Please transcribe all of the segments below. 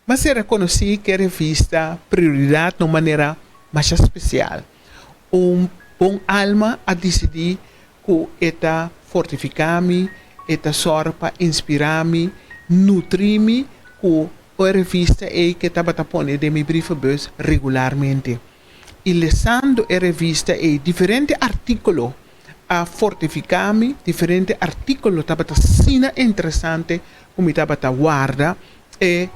M'a sera konosí ku e revista Prioridat na un manera masha spesial. Un bon alma a disidí ku e ta fortifiká mi, e ta sòru pa inspirá mi, nutrí mi ku e revista ei ku e tabata pone den mi brievenbus regularmente. I lesando e revista ei, diferente artíkulo a fortifiká mi, diferente artíkulo tabata asina interesante ku mi tabata warda e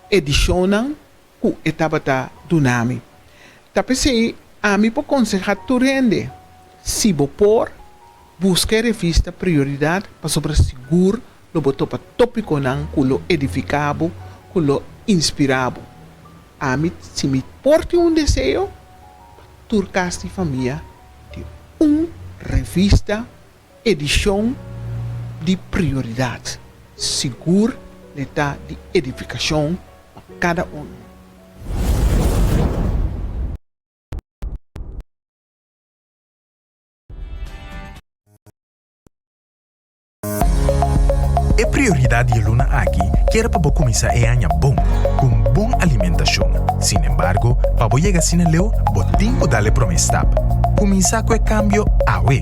edishonnan ku e tabata duna mi. Ta p'esei ami por konsehá tur hende, si bo por, buska e revista Prioridat pasobra sigur lo bo topa tópikonan ku lo edifiká bo, ku lo inspirá bo. Ami, si mi por tin un deseo, pa tur kas di famia tin un revista edishon di Prioridat. Sigur le ta di edifikashon pa kada unu. E prioridat di e luna aki kier pa bo kuminsá e aña bon, ku un bon alimentashon. Sin embargo, pa bo yega asina leu, bo tin ku dal e promé stap. Kuminsá ku e kambio awe!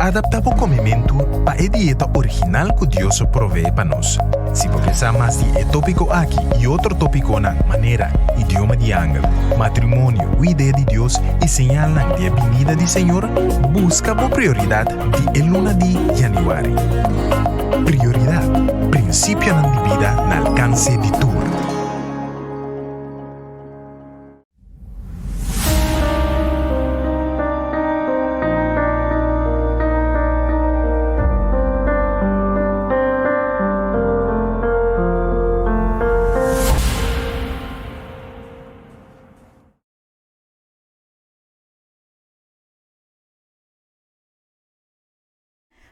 Adaptá bo komementu pa e dieta original ku Dios a proveé pa nos. Si bo ke sa mas di e tópiko aki i otro tópikonan manera idioma di angel, matrimonio ku idea di Dios i señalnan di e binida di Señor, buska bo prioridat di e luna di yanüari. Prioridat, prinsipionan di bida na alkanse di tur.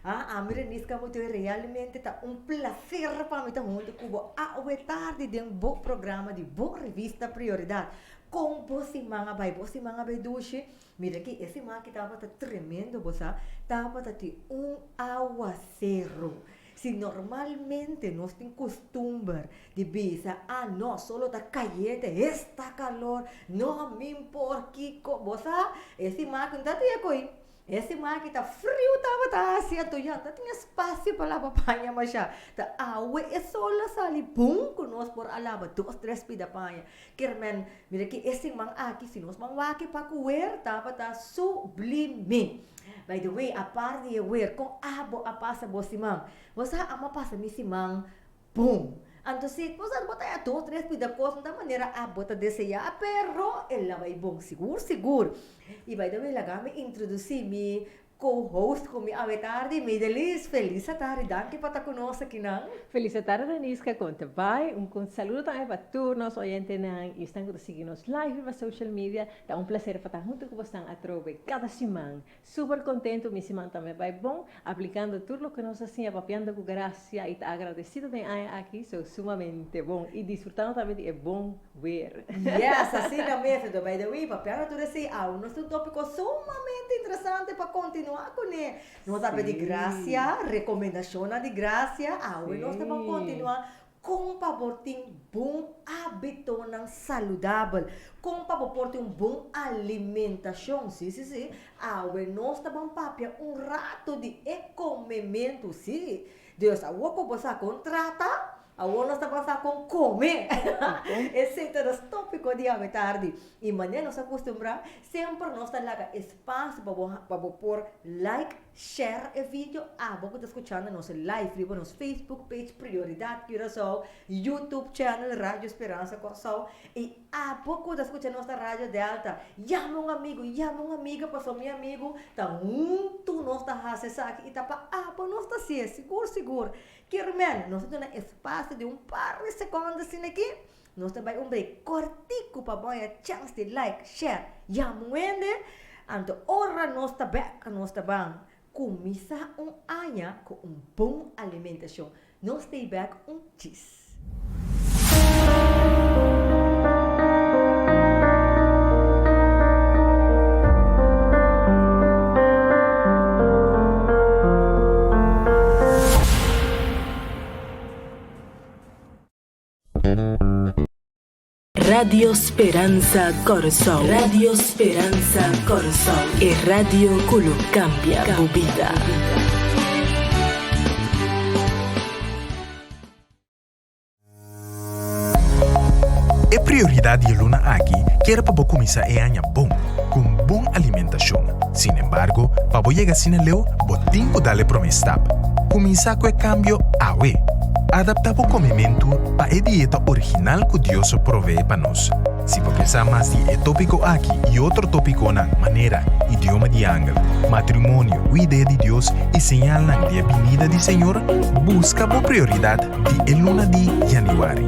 Ah, ami Renisca Mutoy realmente ta un placer pa mi ta hunto cu bo awe tardi den bo programa di bo revista Prioridad. Con bo siman a bay? Bo siman a bay dushi? Mira aki, e siman aki tabata tremendo bo sa, tabata tin un awacero. Si normalmente nos tin custumber di bisa, ah no, solo ta cayente, esta calor, no min por kico, bo sa, e siman aki no ta tin e coi. E siman aki ta friu tabata haci anto ya no ta tin espacio pa laba paña masha. Ta awe e sol a sali bun cu nos por a laba dos tres pida paña. Kermen, mira ki e siman aki si nos ban wak pa cu weer tabata sublime. By the way, apart di e weer, con abo a pasa bo siman? Bo sa amo a pasa mi siman bon. Anto si bo sa bo ta haya dos tres pida cos no ta manera abo ta desea, pero el a bay bon sigur sigur. Y by the way laga mi introduci mi co-host cu mi awe tardi, Midelis. Feliz atardi, danki pa ta cu nos akinan. Feliz atardi Reniska, con ta bay? Un con saludo tambe pa tur nos oyentenan y esnan cu ta sigui nos live riba social media. Ta un placer pa ta hunto cu bosnan atrobe cada siman. Super contento, mi siman tambe bay bon, aplicando tur loke nos a siña, papiando cu gracia y ta agradecido den aña aki, so sumamente bon y disfrutando tambe di e bon weer. Yes, asina mes. Enton by the way, papiando tur esey awe nos tin un topico sumamente interesante pa continua cune. Nos a papia di gracia, recomendacionnan di gracia, awe nos ta ban continua Kon pa bo tin bon hábitonan saludabel? Kon pa bo por tin un bon alimentashon? Sí, sí, sí. Awe nos ta ban papia un ratu di e komementu. Sí. Dus awor ku bo sa kon trata, awor nos ta ban sa kon kome. Esei ta nos tópiko di awe tardi. I manera nos a kustumbrá, semper nos ta laga espasio pa bo pa bo por like, Share e video abo ku ta skuchando nos live riba nos Facebook page Prioridad Curaçao, YouTube channel Radio Speransa Kòrsou i abo ku ta skucha nos na Radio Delta. Yama un amigu, yama un amiga pasobra mi amigu ta huntu nos ta hasi esaki i ta pa abo nos ta hasié, sigur sigur. Kermel, nos ta duna espasio di un par di sekònde asina aki. Nos ta bai un break kortiku pa bo haña chèns di like, share, yama un hende. Anto ora nos ta bèk nos ta ban kuminsá un aña ku un bon alimentashon. Nos stay bèk un chis. Radio Speransa Kòrsou. Radio Speransa Kòrsou. E radio ku lo kambia bo bida. E prioridat di e luna aki kier pa bo kuminsá e aña bon, ku un bon alimentashon. Sin embargo, pa bo yega asina leu, bo tin ku dal e promé stap. Kuminsá ku e kambio awe! Adaptá bo komementu pa e dieta original ku Dios a proveé pa nos. Si bo ke sa mas di e tópiko aki i otro tópikonan manera idioma di angel, matrimonio ku idea di Dios i señalnan di e binida di Señor, buska bo prioridat di e luna di yanüari.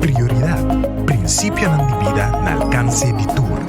Prioridat, prinsipionan di bida na alkanse di tur.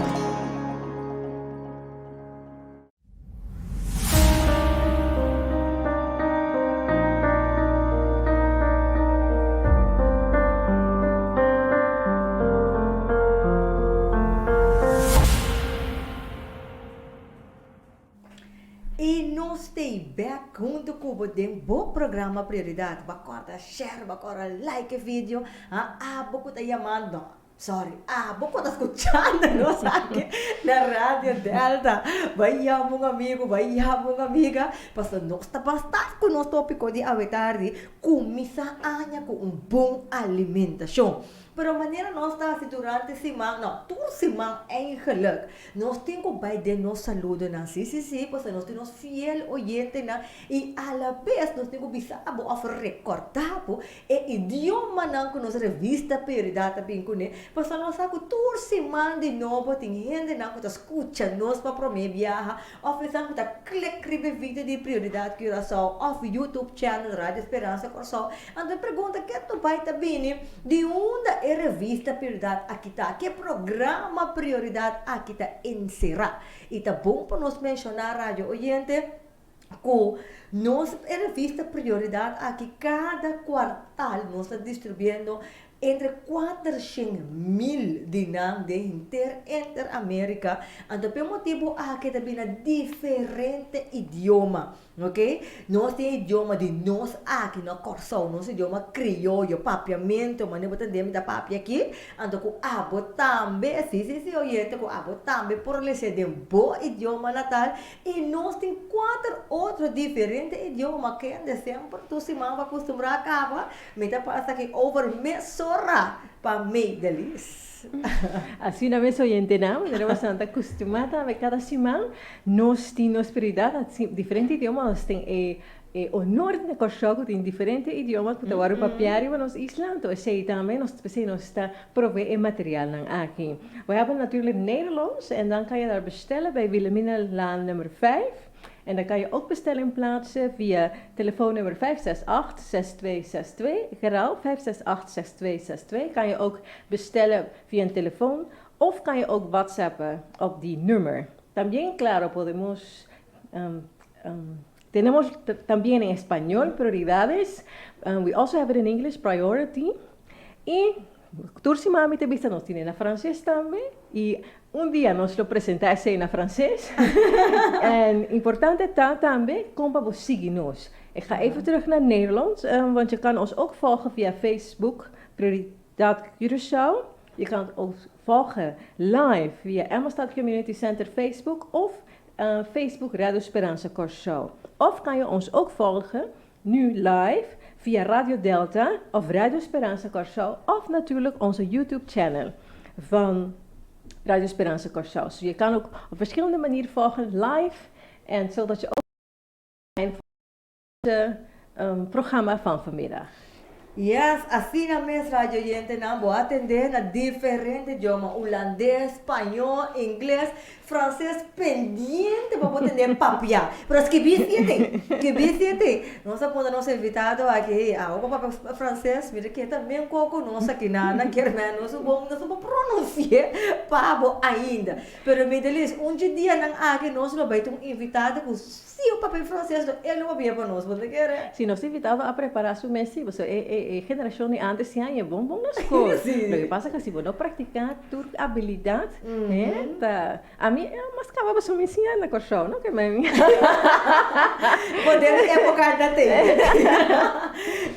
I nos ta ei bek huntu ku bo den bo programa Prioridad. Bo a kòrda share, bo a kòrda like e video, ha abo ku ta yamando, no, sorry, abo ku ta skuchando nos aki na Radio Delta. Bai yama un amigu, bai yama un amiga, pasobra nos ta basta ku nos topiko di awe tardi, kuminsá aña ku un bon alimentashon. Pero manera nos ta hasi durante siman, no, tur siman eigenlijk, nos tin ku bai den nos saludonan, si, si, si, pasobra nos tin nos fiel oyentenan i alabes nos tin ku bisa bo òf rekòrdá bo e idiomanan ku nos revista Prioridad ta bin kuné, pasobra nos sa ku tur siman di nobo tin hendenan ku ta skucha nos pa promé biaha òf esnan ku ta klik riba e video di Prioridad Curaçao òf YouTube channel Radio Speransa Kòrsou. Anto e pregunta ke tu bai ta bini, di unda e revista Prioridad aki ta? Ke programa Prioridad aki ta enserá? I ta bon pa nos menshoná, radio oyente, ku nos e revista Prioridad aki kada kuartal nos ta distribuiendo Entre 400,000 di nan den henter enter Amerika, anto p'e motibu aki ta bina diferente idioma, ok. Nos tin idioma di nos aki na Kòrsou, nos idioma krioyo, papiamentu, manera bo ta tende mi ta papia aki, anto ku abo tambe, si si si oyente, ku abo tambe por lese den bo idioma natal, i nos tin kuater otro diferente idioma kende semper tur siman bo a kustumbrá kaba. Mi ta pasa aki over mesora pa Meidelis. Asina mes oyentenan, manera boso ta kustumá tambe kada siman nos tin nos prioridat na diferente idioma, nos tin e e honor na Kòrsou ku tin diferente idioma ku ta wòrdu papiá riba nos isla, anto esei tambe nos p'esei nos ta proveé e materialnan aki. We hebben natuurlijk Nederlands en dan kan je daar bestellen bij Wilhelminalaan nummer 5. En dan kan je ook bestelling plaatsen via telefoonnummer 568-6262. Ik herhaal, 568-6262. Kan je ook bestellen via een telefoon of kan je ook whatsappen op die nummer. También, claro, podemos... Um, um, tenemos también en español prioridades. Um, we also have it in English, priority. Y Tur siman mi ta bisa nos tine na frances tambe y un dia nos lo presenta esey na frances. En importante ta tambe con pa bo sigui nos. Ik ga even terug naar Nederlands, want je kan ons ook volgen via Facebook, Prioridad Curaçao. Je kan ons volgen live via Emmastad Community Center Facebook of Facebook Radio Speransa Kòrsou. Of kan je ons ook volgen nu live via Radio Delta of Radio Speransa Kòrsou of natuurlijk onze YouTube channel van Radio Speransa Kòrsou. So je kan ook op verschillende manieren volgen live en zodat je ook het um, programma van vanmiddag. Yes, asina mes radio oyentenan bo a tende na diferente idioma, hulandes, spañó, ingles, Frances pendiente pa bo tende papia. Pero skibí siete, skibí siete. Nos a pone nos invitado aki, awo pa papia Frances, mira ke ta men koko nos aki na na kier men nos no por nos no por pronunci'é pa bo ainda. Pero Midelis, un dje dianan aki nos lo bai tin un invitado ku si bo papia Frances lo e lo papia pa nos, bo ta kere? Si nos invitado a prepara su mes si, pasobra e e generacion di antes si a bon bon na skol. Lo ke pasa ku si bo no practica tur abilidad He ta ami mas kaba pasobra mi siña na Kòrsou no ke mi Bo den e epoka ta te.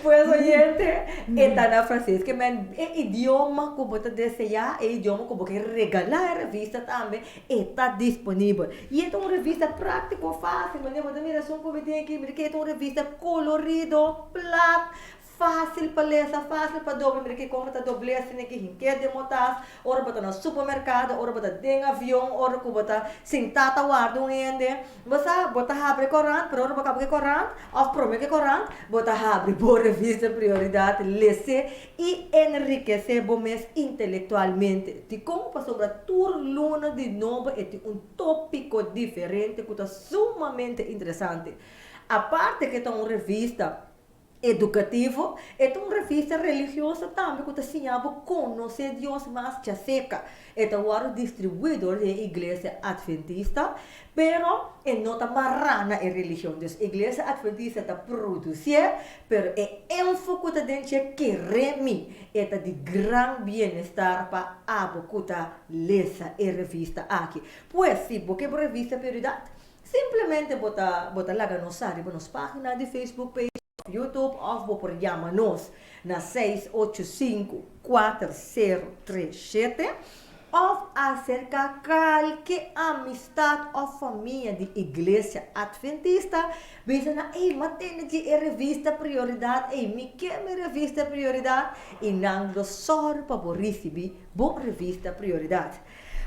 Pues oyente, e ta na franses. Ke men e idioma ku bo ta deseá, e idioma ku bo ke regalá e revista tambe, e ta disponibel. I e ta un revista práktiko, fásil, manera bo ta mira esun ku mi tin aki, mira ke e ta un revista kolorido, plat, Fásil pa lesa, fásil pa dobla, mira ki kon bo ta dobl'é asina ki hink'é den bo tas, ora bo ta na supermerkado, ora bo ta den avion, ora ku bo ta sintá ta warda un hende. Bo sa, bo ta habri e korant, pero ora bo kaba ku e korant, òf promé ku e korant, bo ta habri bo revista Prioridat, les'é i enrikesé bo mes intelektualmente. Dikon? Pasobra tur luna di nobo e tin un tópiko diferente ku ta sumamente interesante. Aparte ku e ta un revista Edukativo, e ta un revista religioso tambe ku ta siña bo konosé Dios mas djaseka. E ta wòrdu distribuí dor di e Iglesia Adventista, pero e no ta mará na e religion. Dus Iglesia Adventista ta produsié, pero e enfo ku ta den dje kere mi, e ta di gran bienestar pa abo ku ta lesa e revista aki. Pues, si bo ke bo revista Prioridad, Simplemente bo ta bo ta laga nos sa riba nos página di Facebook page òf YouTube òf bo por yama nos na 685 4037 òf aserká kalke amistat òf famia di Iglesia Adventista bisa nan ey m'a tende dje e revista Prioridat ey mi ke mi revista Prioridat i nan lo sòru pa bo risibí bo revista Prioridat.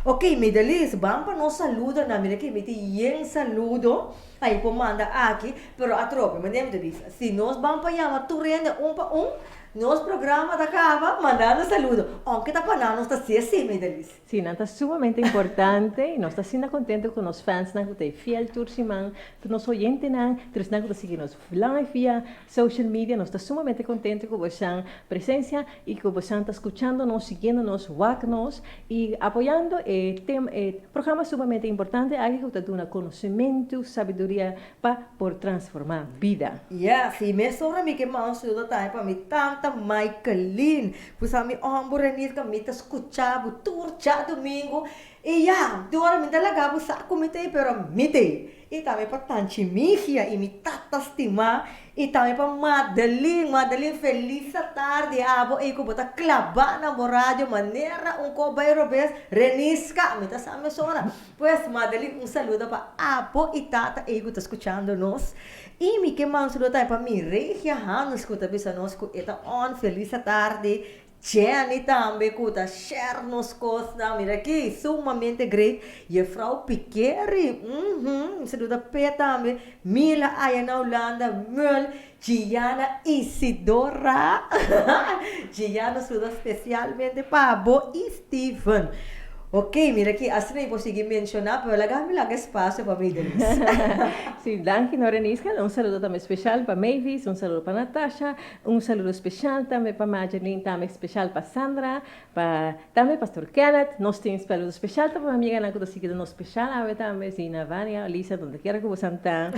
Ok Midelis ban pa nos saludo nan mira ke mi tin yen saludo ahi por manda aki pero atrobe mi ta bisa si nos ban pa yama tur hende un pa un nos programa ta kaba mandando saludo aunke ta pa nan nos ta si asi Midelis. Si nan ta sumamente importante y nos ta asina contento cu nos fansnan cu ta e fiel tur siman tur nos oyentenan tur esnan cu ta sigui nos live via Social media, nos ta sumamente contento cu bosan presencia y cu bosan ta scuchando nos, siguiendo nos, wak nos y apoyando e tema, e programa sumamente importante aki cu ta duna conocemento, sabiduria pa por transforma bida. Yes, y mesora mi ke manda un saludo tambe pa mi tanta Michaeline, cu sa mi homber Renisca, mi ta scucha bo tur djadomingo y ya, dora mi ta laga bo sa cu mi ta ey, pero mi ta ey. I tambe pa Tanchi Migia i mi tata stimá, i tambe pa Madeline. Madeline, felis atardi abo ei ku bo ta klabá na bo radio manera un kos bai robes. Renisca, mi ta sa mesora. Pues Madeline, un saludo pa abo i tata ei ku ta skuchando nos. I mi ke manda un saludo tambe pa mi Regia Hannes ku ta bisa nos ku e ta on. Felis atardi. Jenny tambe cu ta share nos cosnan, mira aki, sumamente great. Juffrouw Pikeri, uhmm, un saludo p'e tambe. Mila aya na Hulanda, Mul, Gianna Isidora, Gianna un saludo specialmente pa bo y Steven. Ok, mira aki, asina mi por sigui menciona, pero laga mi laga espacio pa mi Denise. Sí, danki Noreniska. Un saludo tambe special pa Mavis, un saludo pa Natasha, Un saludo special tambe pa Majeline, tambe special pa Sandra, pa tambe Pastor Kenneth. Nos tin saludo special tambe pa amiganan cu ta sigui nos special awe tambe, Zina, Vania, Lisa, donde quiera cu bosan ta.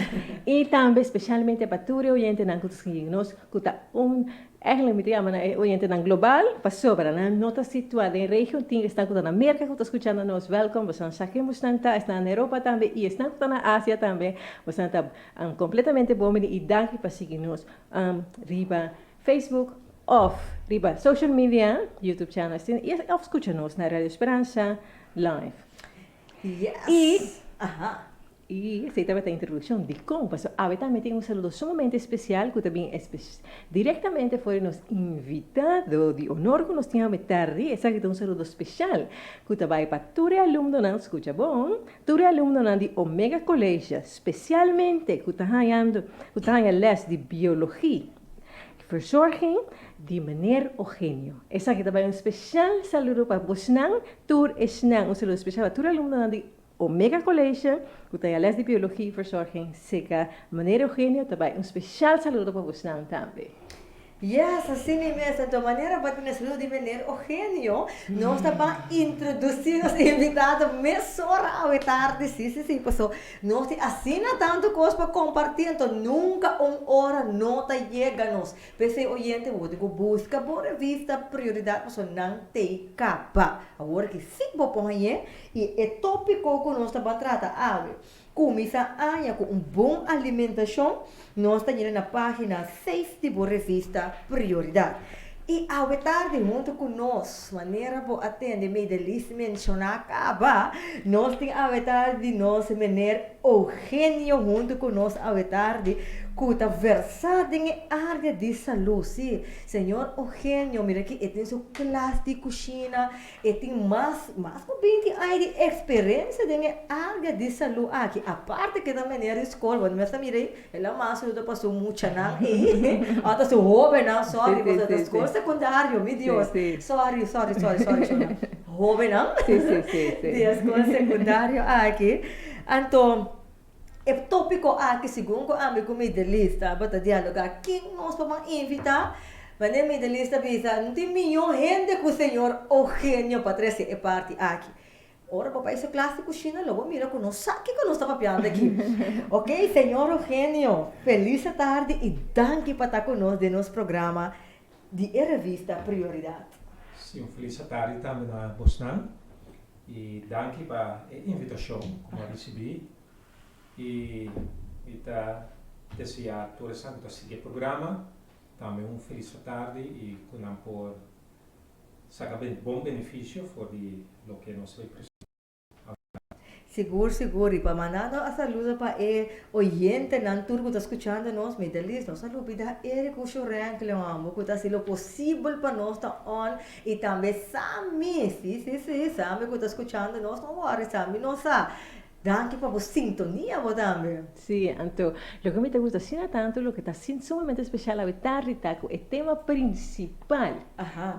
Y tambe specialmente pa tur e oyentenan cu ta sigui nos, cu ta un, eigenlijk mi ta yama nan e oyentenan global, pasobra nan no ta situa den region, tin esnan cu ta na Merca cu ta scuchando nos, welkom, bosan sa ken bosan ta, esnan na Europa tambe y esnan cu ta na Asia tambe, bosan ta completamente bon bini y danki pa sigui nos. Riba Facebook of riba social media, YouTube channel asina, y of scucha nos na Radio Speransa live. Yes. Y, Aha. y esey tabata introduccion. Dicon? Pasobra awe tambe tin un saludo sumamente especial cu ta bin directamente for di nos invitado di honor cu nos tin awe tardi. Esaki ta un saludo special cu ta bay pa tur e alumnonan, scucha bon, Tur e alumnonan di Omega College, spesialmente ku ta hañando ku ta haña lès di biologie verzorging di meneer Eugenio. Esaki ta bai un spesial saludo pa bosnan tur esnan, un saludo spesial pa tur e alumnonan di Omega College ku ta haña lès di biologie verzorging seka meneer Eugenio ta bai un spesial saludo pa bosnan tambe. Yes, asina mes. Anto manera bo a tene saludo di meneer Eugenio, nos ta ban introduci nos invitado mesora awe tardi. Si, si, si, paso nos tin asina tanto cos pa comparti, anto nunca un ora no ta yega nos. P'esei oyente bo tin cu busca bo revista Prioridad paso nan t'ei caba. Awor ki si bo por hañ'é y e topico cu nos ta ban trata awe. Kuminsá aña ku un bon alimentashon, nos ta yena na página seis di bo revista Prioridat. I awe tardi huntu ku nos, manera bo a tende Meidelis menshoná kaba, nos tin awe tardi nos mener Eugenio huntu ku nos awe tardi ku ta versá den e área di salú. Sí, señor Eugenio, mira aki e tin su klas di kushina, E tin mas mas ku binti aña di eksperensia den e área di salú aki. Aparte ku e ta meneer di skol, bo mes ta mira ei, el a mas saludo pa su muchanan ei, òf ta su hóbennan, sòri, pasobra ta skol sekundario, mi Dios. Sòri, sòri, sòri, sòri, shona. Hóbennan di e skol sekundario aki. Anto, e tópiko aki, segun ku ami ku Midelis tabata dialogá, ken nos por ban invitá? Wanneer Midelis ta bisa, No tin mihó hende ku señor Eugenio pa trese e parti aki. Ora bo bai su klas di kushina lo bo mira ku nos sa kiko nos ta papiando aki. Ok, señor Eugenio, felis atardi i danki pa ta ku nos den nos programa di e revista Prioridat. Sí, un felis atardi tambe na bosnan i danki pa e invitashon ku mi a risibí i mi ta deseá tur esnan ku ta sigui e programa tambe un felis atardi i ku nan por saka bon benefisio for di loke nos ta bay presentá. Sigur sigur y pa manda nos a saludo pa e oyentenan tur cu ta scuchando nos mi ta lis nos a lubida Eric cu Shurenkle homber cu ta haci lo posibel pa nos ta on y tambe Sammy si si si Sammy cu ta scuchando nos no worry Sammy nos sa danki pa bo sintonia bo tambe. Si, anto loke mi ta gusta asina tanto loke ta sumamente special awe tardi ta cu e tema principal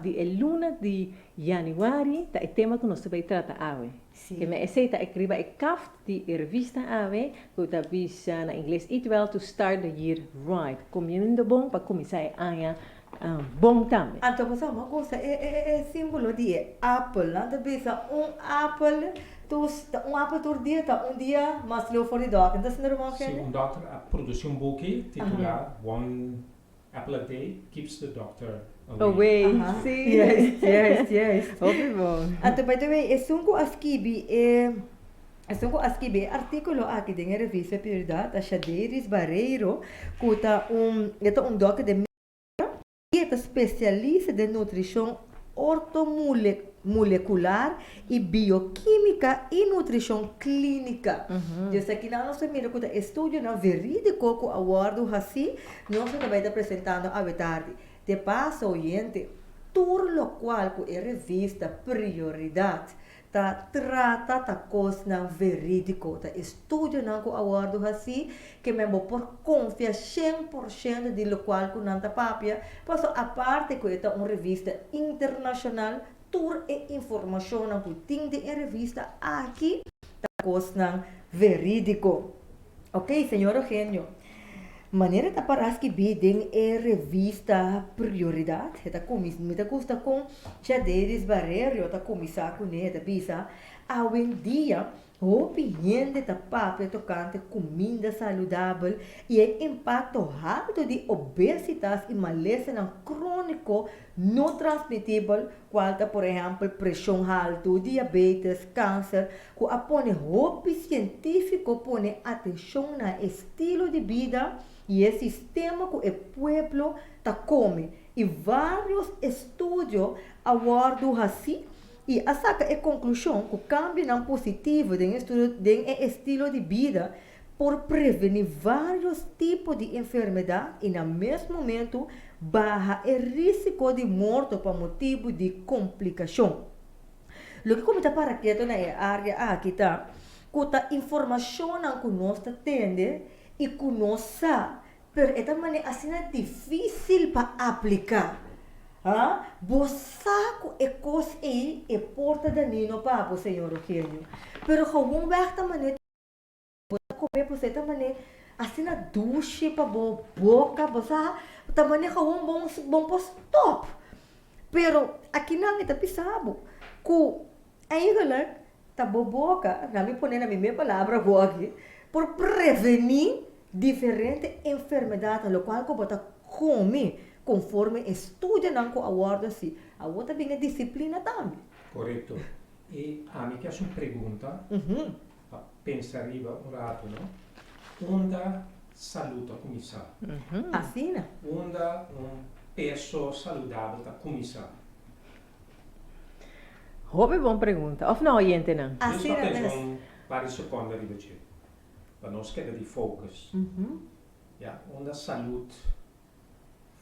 di e luna di Januari ta e tema ku nos ta bai trata awe. Ke men esei ta riba e kaft di e revista awe ku ta bisa na ingles Eat well to start the year right, Komiendo bon pa kuminsá e aña bon tambe. Anto bo sa bo gusta e e simbolo di e apel. Nan ta bisa un apel un apel tur dia ta un dia mas leu for di dòkter. No ta asina ruman Si, Fende? un dòkter a produsi un buki titulá One Apple a day keeps the doctor away. Away, sí. Juist, juist, juist. Hopi bon. Anto by the way, esun ku a skibi e esun ku a skibi e artíkulo aki den e revista Prioridad ta Shadeiris Barreiro, ku ta un e ta un dòkter den medisina i e ta spesialista den nutrishon ortomule molekular i biokímika i nutrishon klínika. Dus akinan nos ta mira ku ta estudionan verídiko ku a wòrdu hasí, nos lo ta bai ta presentando awe tardi. De paso, oyente, tur lokual ku e revista Prioridat ta trata ta kosnan verídiko, ta estudionan ku a wòrdu hasí, ke men bo por konfia shen por shento di lokual ku nan ta papia, pasobra aparte ku e ta un revista internashonal, tur e informashonnan ku tin den e revista aki ta kosnan verídiko. Ok, señor Eugenio, manera ta pará skibí den e revista Prioridat, e ta kuminsá, mi ta gusta kon Jadeiris Barrerio ta kuminsá kuné, e ta bisa, Awendia Hopi hende ta papia tokante kuminda saludabel i e impakto haltu di obesitas i malesanan króniko no transmitibel, kual ta por ehèmpel preshon haltu, diabetes, kanser, ku a pone hopi sientífiko pone atenshon na e estilo di bida i e sistema ku e pueblo ta kome i vários estudio a wòrdu hasí i a saka e konklushon ku kambionan positivo den den e estilo di bida por prevení vários tipo di enfermedat i na mes momentu baha e rísiko di morto pa motibu di komplikashon. Loke ku mi ta para ketu na e área aki ta ku ta informashonnan ku nos ta tende i ku nos sa Pero e ta manera asina difícil pa apliká. Ha? Bo sa ku e kos ei e por ta danino pa bo, señor Rogelio. Pero gewoonweg ta manera bo ta kome pasobra e ta manera asina dushi pa bo boka, bo sa, ta manera gewoon bo bo por stòp. Pero akinan e ta bisa bo ku eigenlijk Ta bo boka, na mi pone na mi mes palabra ku aki, por prevení diferente enfermedatnan, lokual ku bo ta kome konforme e studionan ku a wòrdu hasi. Awor ta bin e disiplina tambe. Korekto. I ami ke hasi un pregunta pa Pensa riba un ratu, no? Unda salud ta kuminsá? Asina. Unda un peso saludabel ta kuminsá? Hopi bon pregunta, of no oyentenan? Nos Asina ta pensa mes. un par di sekonde riba dje, pa nos keda di focus. Ya, unda salud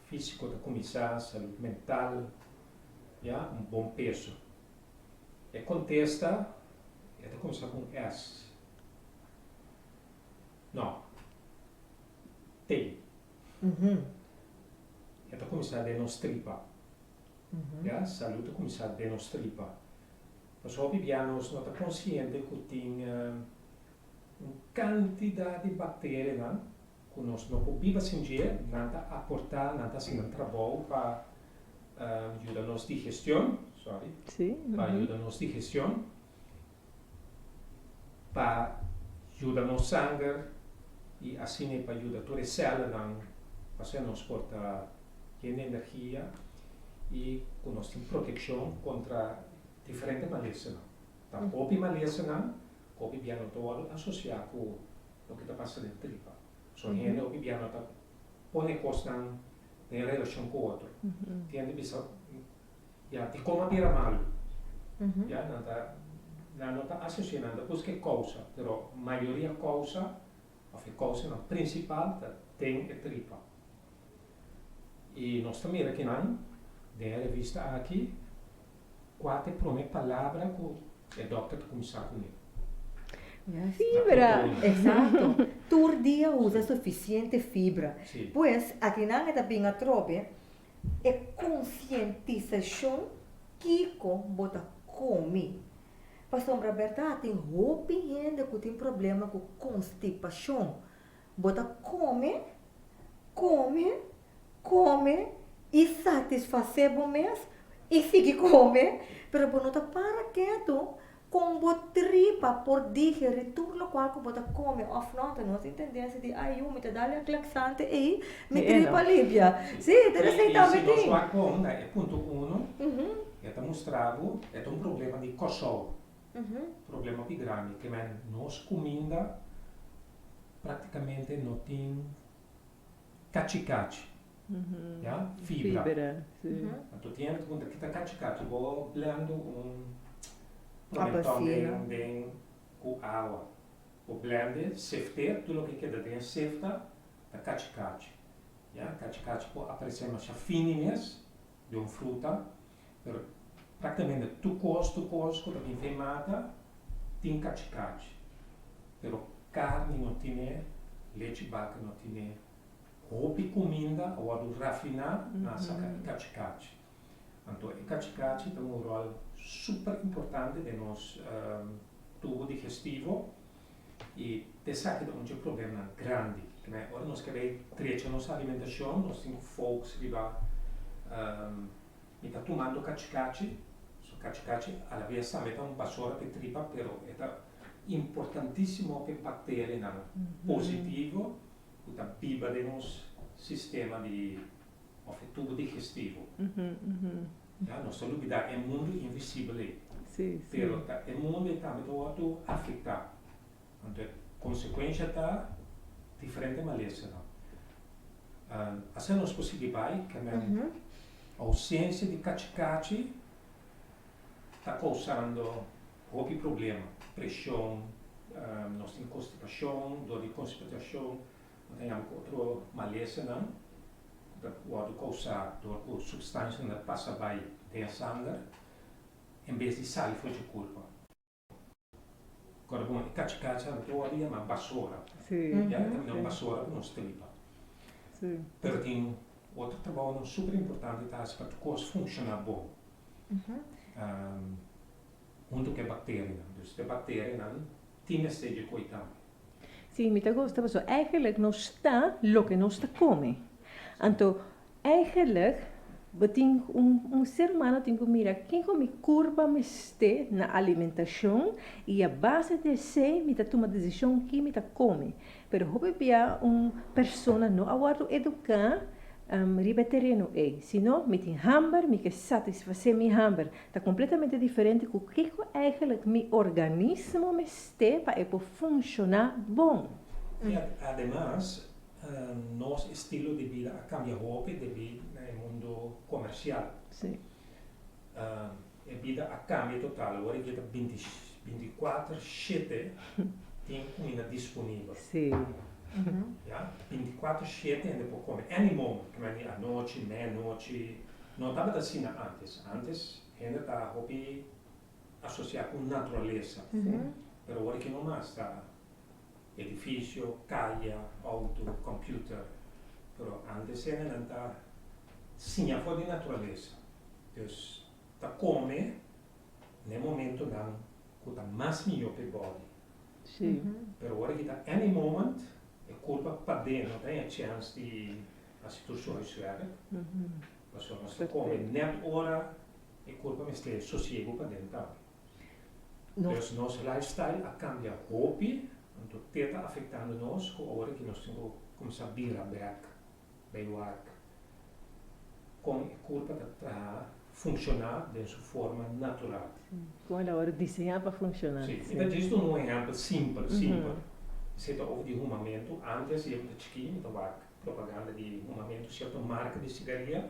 físiko ta kuminsá, salud mental, ya, un bon peso. E kontesta e ta kuminsá ku un S. No, T. E ta kuminsá den nos tripa. Ya, salud ta kuminsá den nos tripa. Pasobra hopi bia nos no ta konsiente ku tin un kantidat di bakterianan ku nos no por biba sin dje, nan ta aportá, nan ta hasi nan trabou pa yuda nos digestion, sorry, pa yuda nos digestion, pa yuda nos sanger i asina pa yuda tur e sèlnan pa asina nos por ta yen di energia i ku nos tin protekshon kontra diferente malesanan. Ta hopi malesanan ku hopi bia no ta wòrdu asosiá ku loke ta pasa den tripa. So hende hopi bia no ta pone kosnan den relashon ku otro. Tin hende bisa, ya, dikon a bira malu? Ya, nan ta, nan no ta asosia, nan ta buska e kousa, pero mayoria kousa òf e kousanan prinsipal ta den e tripa. I nos ta mira kinan den e revista aki kua ta e prome palabra ku e dòkter ta kuminsá kuné. Fibra! Eksakto. Tur dia usa sufisiente fibra. Pues, akinan e ta bin atrobe e konsientisashon kiko bo ta komi. Pasobra bèrdat tin hopi hende ku tin problema ku konstipashon. Bo ta kome, kome, kome i satisfasé bo mes i sigui kome, pero bo no ta para ketu kon bo tripa por digerí tur lokual ku bo ta kome òf nò. Anto nos tin tendensia di, ai yu, mi ta dal e laksante ei, mi tripa limpia. Sí, ta esei tambe I si nos tin. wak bon na e punto uno, e ta mustra bo e ta un problema di Kòrsou. Problema hopi grandi ke men nos kuminda praktikamente no tin kachi kachi, ya, fibra. Anto tin hende ta puntra kita kachi kachi, bo blend un promenton den den ku awa, bo blende, sefte, tur loke keda den e sefta ta kachi kachi, ya. Kachi kachi por aparese masha fini mes den un fruta. Pero prácticamente tur cos, tur cos cu ta bin fe mata tin cachi cachi. Pero carni no tine, lechi baca no tine. Hopi cuminda a wordo rafina nan a saca e cachi cachi. Anto e cachi cachi ta un rol super importante den nos tubo digestivo y esaki ta un dje problemanan grandi. Ora nos kere trecha nos alimentacion nos tin cu focus riba Mi ta tumando kachikachi, so kachikachi alabes tambe ta un basora p'e tripa pero e ta importantisimo p'e bakterianan positivo ku ta biba den nos sistema di òf e tubo digestivo. Ya, nos ta lubida e mundu invisibel ei, pero ta e mundu ei tambe ta wòrdu afektá. Anto e konsekuensha ta diferente malesanan. Asina nos por sigui bai ke men ousensia di kachikachi ta kousando hopi problema, preshon, nos tin konstipashon, dor di konstipashon nos ta yama ku otro malesanan ku ta wòrdu kousá dor ku supstansianan ta pasa bai den e sanger en bes di sali for dje kurpa. Kòrda bon, e kachikachi nan tur wòrdu yamá basora. Ya, e ta bini un basora ku nos tripa. Pero tin otro trabounan super importante ta hasi pa tur kos funshoná bon. Huntu ku e bakterianan. Dus e bakterianan tin mester dje koi tambe. Sí, mi ta gusta pasobra eigenlijk nos ta loke nos ta kome. Anto Eigenlijk bo tin un un ser humano tin ku mira kiko mi kurpa mester na alimentashon i a base di esei mi ta tuma desishon ki mi ta kome. Pero hopi bia un persona no a wòrdu eduká. Riba e tereno ei. Si no, mi tin hamber, mi ke satisfasé mi hamber. Ta kompletamente diferente ku kiko eigenlijk mi organismo mester pa e por funshoná bon. I ademas, nos estilo di bida a kambia hopi debí na e mundu komersial. E bida a kambia total. Awor aki ta bintikuater shete tin kuminda disponibel. Ya, bintikuater shete hende por kome any moment, ke mende anochi, meianochi. No tabata asina antes. Antes hende ta hopi asosiá ku naturalesa. Pero awor aki no mas, ta edifisio, kaya, outo, computer. Pero antes hendenan ta siña for di naturalesa. Dus ta come n'e momentonan cu ta mas miyo p'e body. Pero ora ki ta any moment, e curpa paden no ta haña chance di haci tur su huiswerk. Pasobra nos ta come net ora e curpa mester sosiego paden tambe. Dus nos lifestyle a cambia hopi, anto te ta afectando nos cu ora ki nos tin cu cuminsa bira bek Bay wak kon e kurpa ta traha, funshoná den su forma natural. Sí, kon el a wòrdu diseñá pa funshoná. Sí, mi ta djis duna un ehèmpel simpel, simpel. Esei ta over di humamentu. Ántes yer mi ta chikí, mi ta wak propaganda di humamentu, sierto marka di sigaria,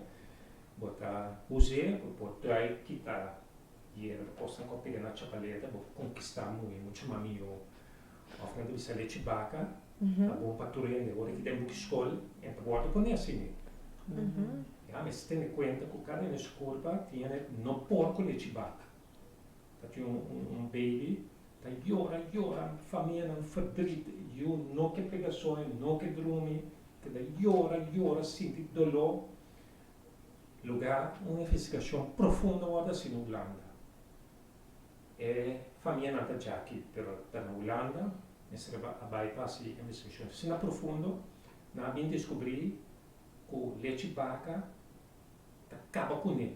bo ta us'é, bo por dùi kita yerba, kosnan ku a pega na chapaleta, bo por konkistá muhé muchu mas mihó. Òf nan ta bisa lechi baka ta bon pa tur hende. Ora ki den buki skol e ta wòrdu pone asina. Ya mester tene kuenta ku kada hende su kurpa tin hende no por ku lechi baka. Ta tin un baby ta yora yora famianan verdriet yu no ke pega soño no ke drumi keda yora yora sinti doló. Lugá un investigashon profundo wòrdu hasi na Hulanda. E famianan ta djaki, pero ta na Hulanda, mester a bai pa hasi investigashon asina profundo, nan a bin deskubrí ku lechi baka ta kaba kuné.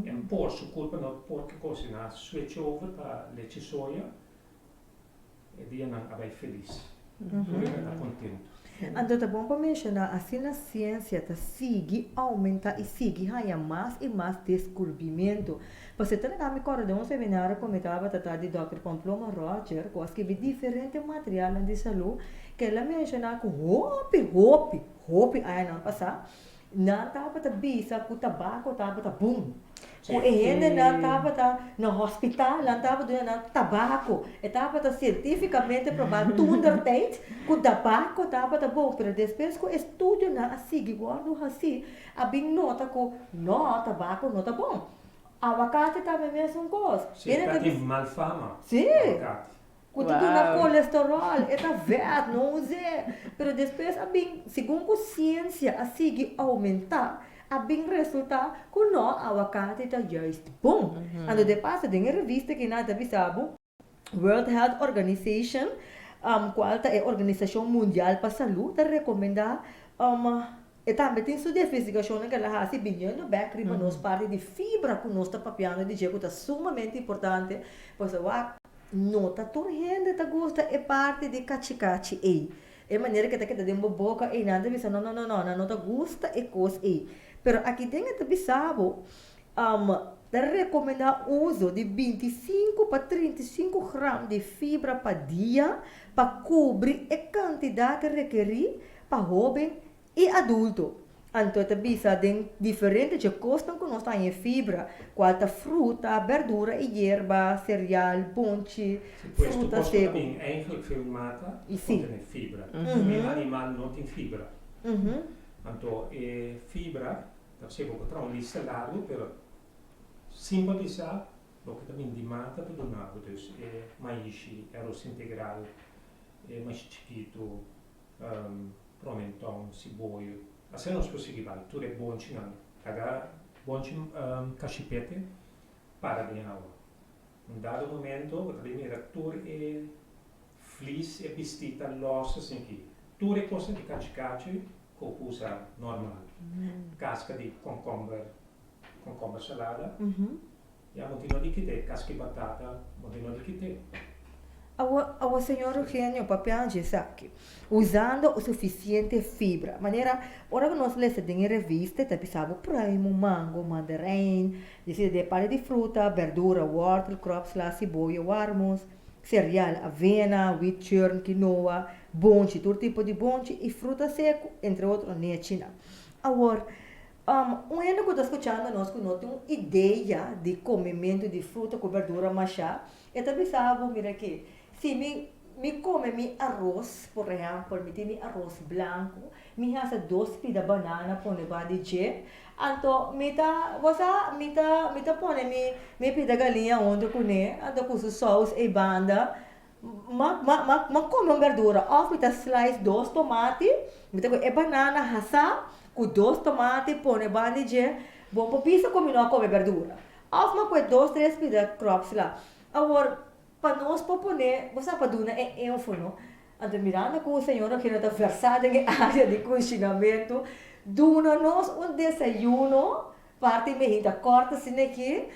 En por su kulpa no por ke kos, nan a switch over pa lechi soya. E dianan a bai felis. Tur hende ta kontentu. Anto ta bon pa menshoná asina siensia ta sigui oumentá i sigui haña mas i mas deskurbimentu. Pasobra ta laga mi kòrda den un seminario ku mi tabata ta di dòkter Pamploma Roger ku a skibi diferente materialnan di salú ku el a menshoná ku hopi hopi hopi añanan pasá Nan tabata bisa ku tabako tabata bon. Ku e hendenan tabata na hospital, nan tabata duna nan tabako. E tabata sientifikamente probá toentertijd ku tabako tabata bon. Pero despues ku estudionan a sigui wòrdu hasí, a bin nota ku nò, tabako no ta bon. Awakati tambe mesun kos. Sí, ta tin mal fama, awakati. Ku ta duna kolesteròl, e ta vèt, no us'é. Pero despues a bin, segun ku siensia a sigui oumentá, a bin resultá ku nò, awakati ta juist bon. Anto de paso den e revista aki nan ta bisa bo, World Health Organization, kual ta e organisashon mundial pa salú, ta rekomendá E tambe tin su investigashonnan ku el a hasi biniendo bèk riba nos parti di fibra ku nos ta papiando di dje ku ta sumamente importante pasobra wak no ta tur hende ta gusta e parti di kachi kachi ei. E manera ku e ta keda den bo boka ei nan ta bisa no no no no nan no ta gusta e kos ei. Pero aki den e ta bisa bo ta rekomendá uso di 25 pa 35 gram di fibra pa dia pa kubri e kantidat rekerí pa hóben i adulto. Anto e ta bisa den diferente dje kosnan ku nos ta haña e fibra, kual ta fruta, berdura i yerba, sereal, bonchi, Si, pues tur fruta kos ku ta seku. bin eigenlijk veel mata I si. kontene fibra. Comida animal no tin fibra. Anto e fibra ta p'esei bo por traha un lista largu pero simpel bisa loke ta bin di mata ta duna bo. Dus e maishi, e aros integral, e maishi chikitu, Promenton, siboyo, asina nos por sigui bai tur e bonchinan. Laga bonchi kashipete para den awa. Un dado momento bo ta bin mira tur e vlies, e bistí ta lòs asin aki. Tur e kosnan di kachikachi ku bo usa normal. Kaska di kònkòmber, kònkòmber salada, ya bo tin no di kit'é. Kaska di batata, bo tin no di kit'é. Awor, awor Señor Eugenio papia dje esaki, usando sufisiente fibra. Manera ora ku nos lesa den e revista e ta bisa bo pruimu, mango, mandarein, disi de parti di fruta, berdura, wòrtel, kròpsla, siboyo, warmus, sereal, avena, wheat churn, quinoa, bonchi, tur tipo di bonchi i fruta seku, entre otro nechinan. Awor, Un hende ku ta skuchando nos ku no tin un idea di komementu di fruta ku berdura mashá, e ta bisa bo, mira aki, si mi mi kome mi aros, por ehèmpel, mi tin mi aros blanku, mi hasa dos pida banana pone ba di dje, anto mi ta, bo sa, mi ta mi ta pone mi mi pida galiña huntu kuné, anto ku su sous ei banda, Ma ma ma ma come un berdura of mi ta slice dos tomati, mi ta coge e banana hasa cu dos tomati pone banda di dje, bo por bisa cu mi no a come berdura. Of mi a coge dos tres pida krops la. Awor, pa nos por pone, bo sa pa duna e info no, anto mirando cu señor Eugenio ta versa den e area di cushinamento, duna nos un desayuno parti mehita corta asina aki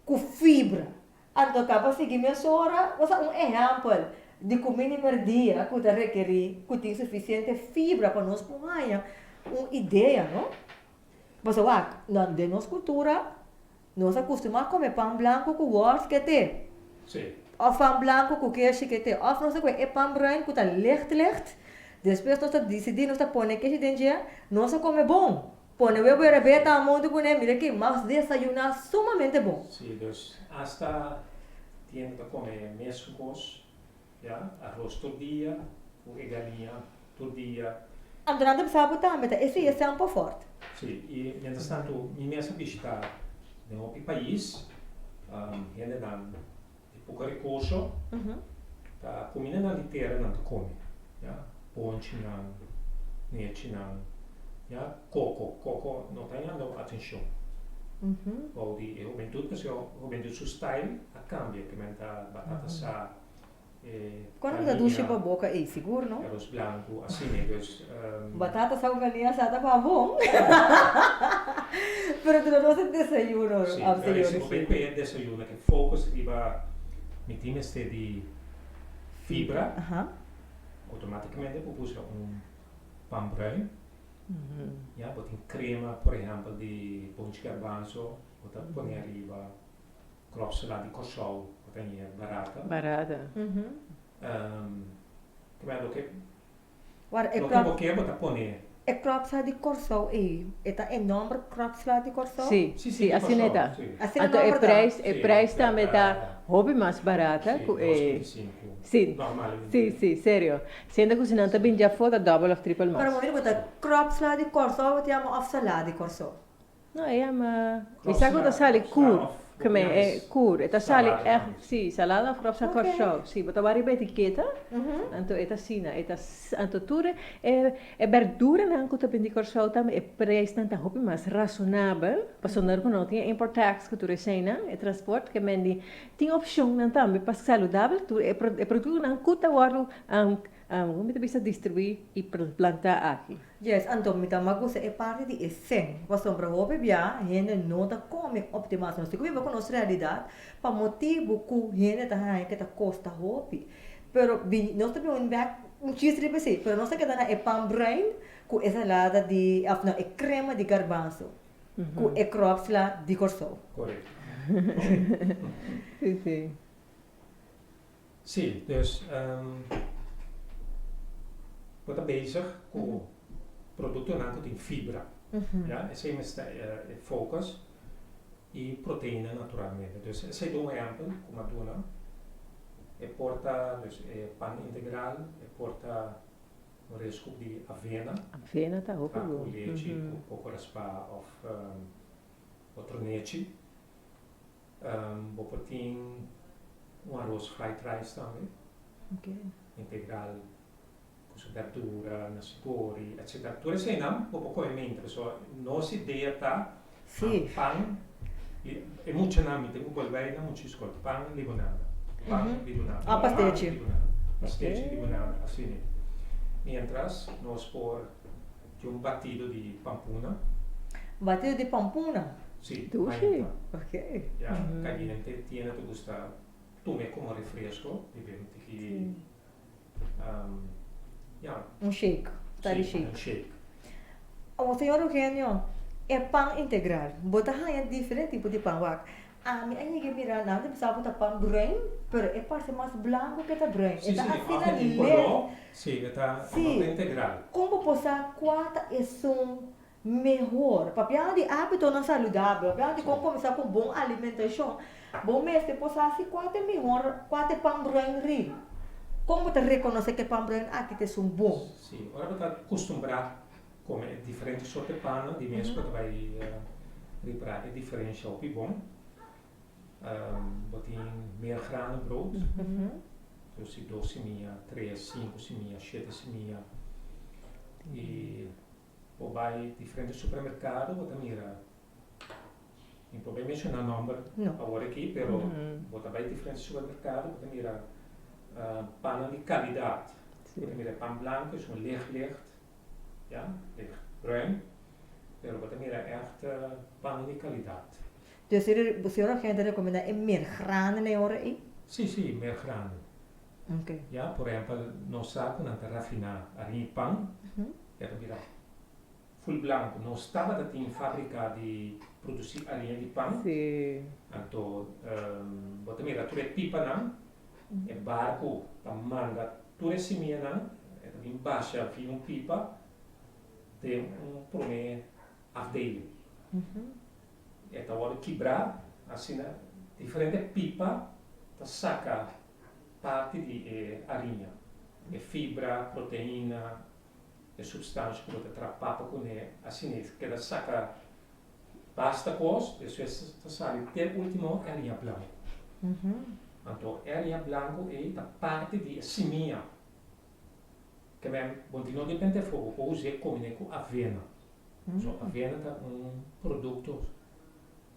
cu fibra. Anto ta pa sigui mesora, bo sa un ehèmpel di kuminda di merdia ku ta rekerí ku tin sufisiente fibra pa nos por haña un idea, no? Pasobra wak, na den nos kultura nos a kustumá kome pan blanku ku wòrs ke te, òf pan blanku ku keshi ke te, òf nos ta kue e pan bruin ku ta licht licht, despues nos ta disidí nos ta pone keshi den dje, nos a kome bon. Pone webo e rebeta a monto kuné, mira ki mas desayuná sumamente bon. Sí, dus hasta tiende ta kome mesun kos, ya, arroz tur dia, ku e galiña tur dia. Anto nan ta bisa bo tambe ta esei e semper fort. Sí, i mientras tanto mi mes a bishita den hopi pais, hendenan di poko rekurso ta kumindanan di tera nan ta kome, ya, bonchinan, nechinan, ya, koko, koko no ta yanda atenshon bou di e hubentut pasobra e hubentut su style a kambia, ke men ta batata sa, e Kon ku ta dushi pa boka ei, sigur no? Aros blanku, asina, dus. Batata sa ku galiña sa ta pa bon. Pero duna nos e desayuno, Sí, señor pero si bo Regina. bai e desayuno ke focus riba mi tin mester di fibra, automaticamente bo buska un pan bruin, ya, bo tin crema por ehempel di bonchi garbanzo, bo ta pone ariba. Kropsala di Kòrsou ku ta ñe barata. Barata. Ke men loke Wara e loke krop bo ke bo ta pone. E kropsala di Kòrsou ei e ta e nòmber kropsala di Kòrsou? Sí, Sí, sí, sí, di asina e Kòrsou, ta. sí. Asina Anto e nòmber ta? prijs, e Sí, prijs tambe ta hopi mas barata Sí, ku dos e 25 Sí, normalmente. sí, sí, serio. Siendo ku si nan ta bin djafó ta dòbel òf tripel Pero mas. momento ku ta kropsala di Kòrsou bo ta yama òf salada di Kòrsou? No, e yama, mi sa ku ta sali kur, ke men e kur, e ta sali ègt, si, salada òf kròpsa Kòrsou, si, bo ta wak riba etiketa, anto e ta asina, e ta, anto tur e e bèrduranan ku ta bini di Kòrsou tambe e preisnan ta hopi mas rasonabel, pasobra ku no tin e import tax ku tur eseinan, e transport, ke men di tin opshonnan tambe pa saludabel, tur e produktonan ku ta wòrdu Ku mi ta bisa distribuí i plantá aki. Yes, anto mi ta mas gusta e parti di e sen, pasobra hopi bia hende no ta come optimal. Nos tin ku biba ku nos realidat pa motibu ku hende ta haña ke ta kosta hopi. Pero bin nos ta bin bek un chis riba esei, pero nos ta keda na e pan bruin ku e salada di òf no e krema di garbanzo ku e kropsla di Kòrsou. Korekto. Sí, sí. Sí, dus bo ta bezig ku produktonan ku tin fibra, ya, esei mester ta e focus i proteina naturalmente. Dus esei ta un ehèmpel ku mi a duna, e por ta dus e pan integral, e por ta un reskup di avena, Avena ta hopi traha ku bon. lechi ku poko raspá òf otro nechi. Bo por tin un aros fried rice tambe, integral ku su berdura, nasi gori, etcetera. Tur eseinan bo por kome mientras. So nos idea ta pan, e muchanan mi tin ku bolbe na mucha skol, pan limonada, pan limonada, Ah, pastechi. pan limonada, pastechi limonada, asina. Mientras nos por Tin un batido di pampuna. Batido di pampuna? Sí, Dushi. mainta. Ok. Ya, cayente tiene te gusta tum'é komo refresko, bebe un tiki, ya. Un shake, ta di Sí, shake. un shake. Awor, señor Eugenio, e pan integral, bo ta haña diferente tipo di pan. Wak, ami a yega mira nan ta bisa bo ta pan bruin, pero e parse mas blanco ke ta bruin. E Sí, ta sí, asina òf e tin licht. koló, sí, e ta, Sí. no ta integral. Kon bo por sa kua ta esun Mehor. Papiando di hábitonan saludabel, papiando di kon kuminsá ku bon alimentashon, bo mester por sa si kua ta e mihor, kua ta e pan bruin ri. Kon bo ta rekonosé ku e pan bruin aki ta esun bon? Sí, ora bo ta kustumbrá kome e diferente sorte pannan, di mes bo ta bai ripará e diferensha hopi bon. Bo tin meergranen brood, dus di dos simia, tres, sinku simia, shete simia i. Bo bai diferente supermercado bo ta mira, mi por bai menciona nomber awor aki, pero bo ta bai diferente supermercado bo ta mira pannan di calidad. Bo ta mira pan blanco es un licht licht, ya, licht bruin, pero bo ta mira echt pannan di calidad. Dus señor Eugenio ta recomenda e meergranen e ora ei? Si, si, meergranen. Ya, por ehempel nos sa cu nan ta rafina arin y pan, E ta bira full blanco. Nos tabata tin fabrica di produci ariña di pan. Anto bo ta mira tur e pipanan, e barco ta manda tur e simianan, e ta bin basha via un pipa den un prome afdeling. E ta wordo kibra asina diferente pipa ta saca parti di e ariña, e fibra, proteina, e substansha ku bo ta traha papa kuné, asina e keda saka basta kos, despues ta sali te ultimo e ariña blanku. Anto e ariña blanku ei ta parti di e simia. Ke men bo no depende afó, bo por us'é kombiné ku avena. So avena ta un produkto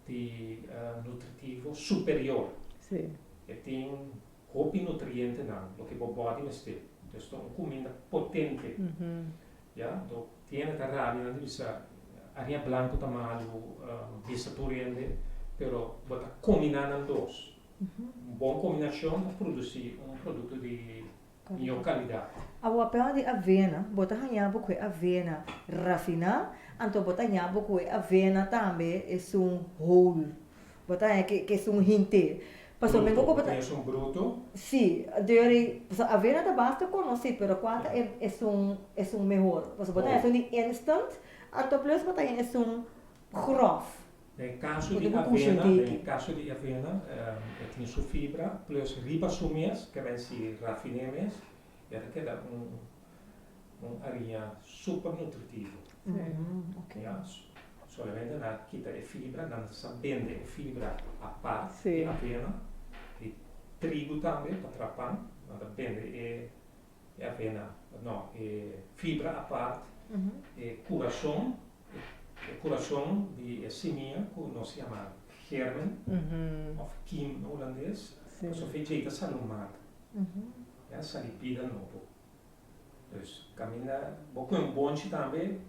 di nutritivo superior. E tin hopi nutrientenan, loke bo body mester. Dus ta un kuminda potente. Ya, anto tin hende ta rabia, nan ta bisa ariña blanku ta malu, bisa tur hende, pero bo ta kombiná nan dos. Un bon kombinashon ta produsí un produkto di mihó kalidat. Awor apel di avena, bo ta haña bo ku e avena rafiná, anto bo ta haña bo ku e avena tambe esun whole. Bo ta haña ke esun hinte. Pasobra mi Bruto, bo ta esun bruto? Sí, deur pasobra avena ta basta konosí, pero kua ta e esun esun mehor? Pasobra bo ta haña esun di instant, anto plus bo ta haña esun grof. Den kaso di avena, den kaso di avena e tin su fibra plus riba su mes, ke men si rafiné mes, e ta keda un un ariña super nutritivo. Ya, solamente nan a kita e fibra, nan sa bende e fibra apart di avena, di trigo tambe pa traha pan, nan ta bende e e avena, no, e fibra apart, e kurason, e kurason di e simia ku nos yama germen òf kiem na hulandes, pasobra djei ta sali un mata, ya sali bida nobo. Dus kaminda bo koe un bonchi tambe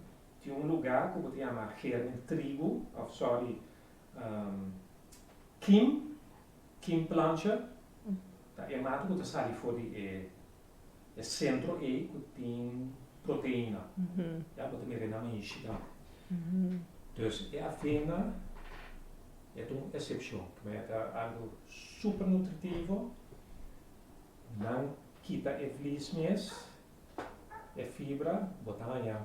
tin un lugá ku bo ta yama germen trigo òf sòri kiem, kiem plantje ta e mata ku ta sali for di e e sentro ei ku tin proteina. Ya bo ta mira e nan maishi tambe. Dus e avena e ta un esepshon, e ta algu super nutritivo. Nan kita e vlies mes, e fibra, bo ta haña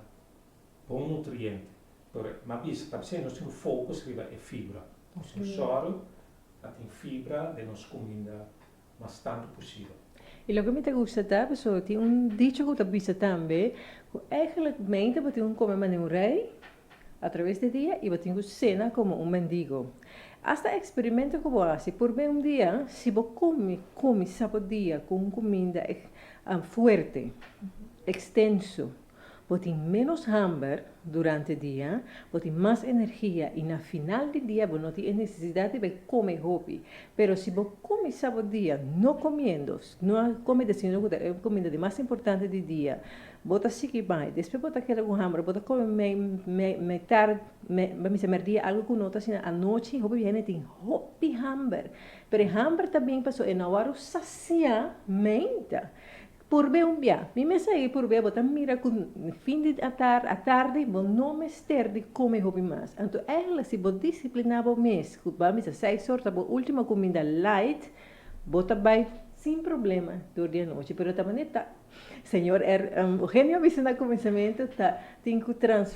bon nutriente. Pero m'a bisa ta p'esei nos tin ku focus riba e fibra. Nos tin sòru pa tin fibra den nos kuminda mas tantu posibel. I loke mi ta gusta ta pasobra tin un dicho ku ta bisa tambe ku eigenlijk mente bo tin ku kome manera un rei Atraves di dia i bo tin ku sena komo un mendigo. Asta eksperimento ku bo hasi por ben un dia, si bo kome kuminsá bo dia ku un kuminda fuerte, ekstenso. Bo tin ménos hamber durante dia, bo tin mas energia i na final di dia bo no tin e nesesidat di bai kome hopi. Pero si bo kuminsá bo dia no komiendo, no a kome desayuno ku ta e kuminda di mas importante di dia, bo ta sigui bai, despues bo ta keda ku hamber, bo ta kome mei tardi, bo mester merdia algu ku no ta asina anochi, hopi hende tin hopi hamber. Pero e hamber ta bin pasobra e no a wòrdu sasiá meinta. Purbe un bia. Mi mes a ei purbe, bo ta mira ku fin di atardi bo no mester di kome hopi mas. Anto eigenlijk si bo disipliná bo mes ku bo a misa seis or ta bo último kuminda light, bo ta bai sin problema dor di anochi. Pero ta manera ta señor Eugenio a bisa na kuminsamentu ta tin ku trans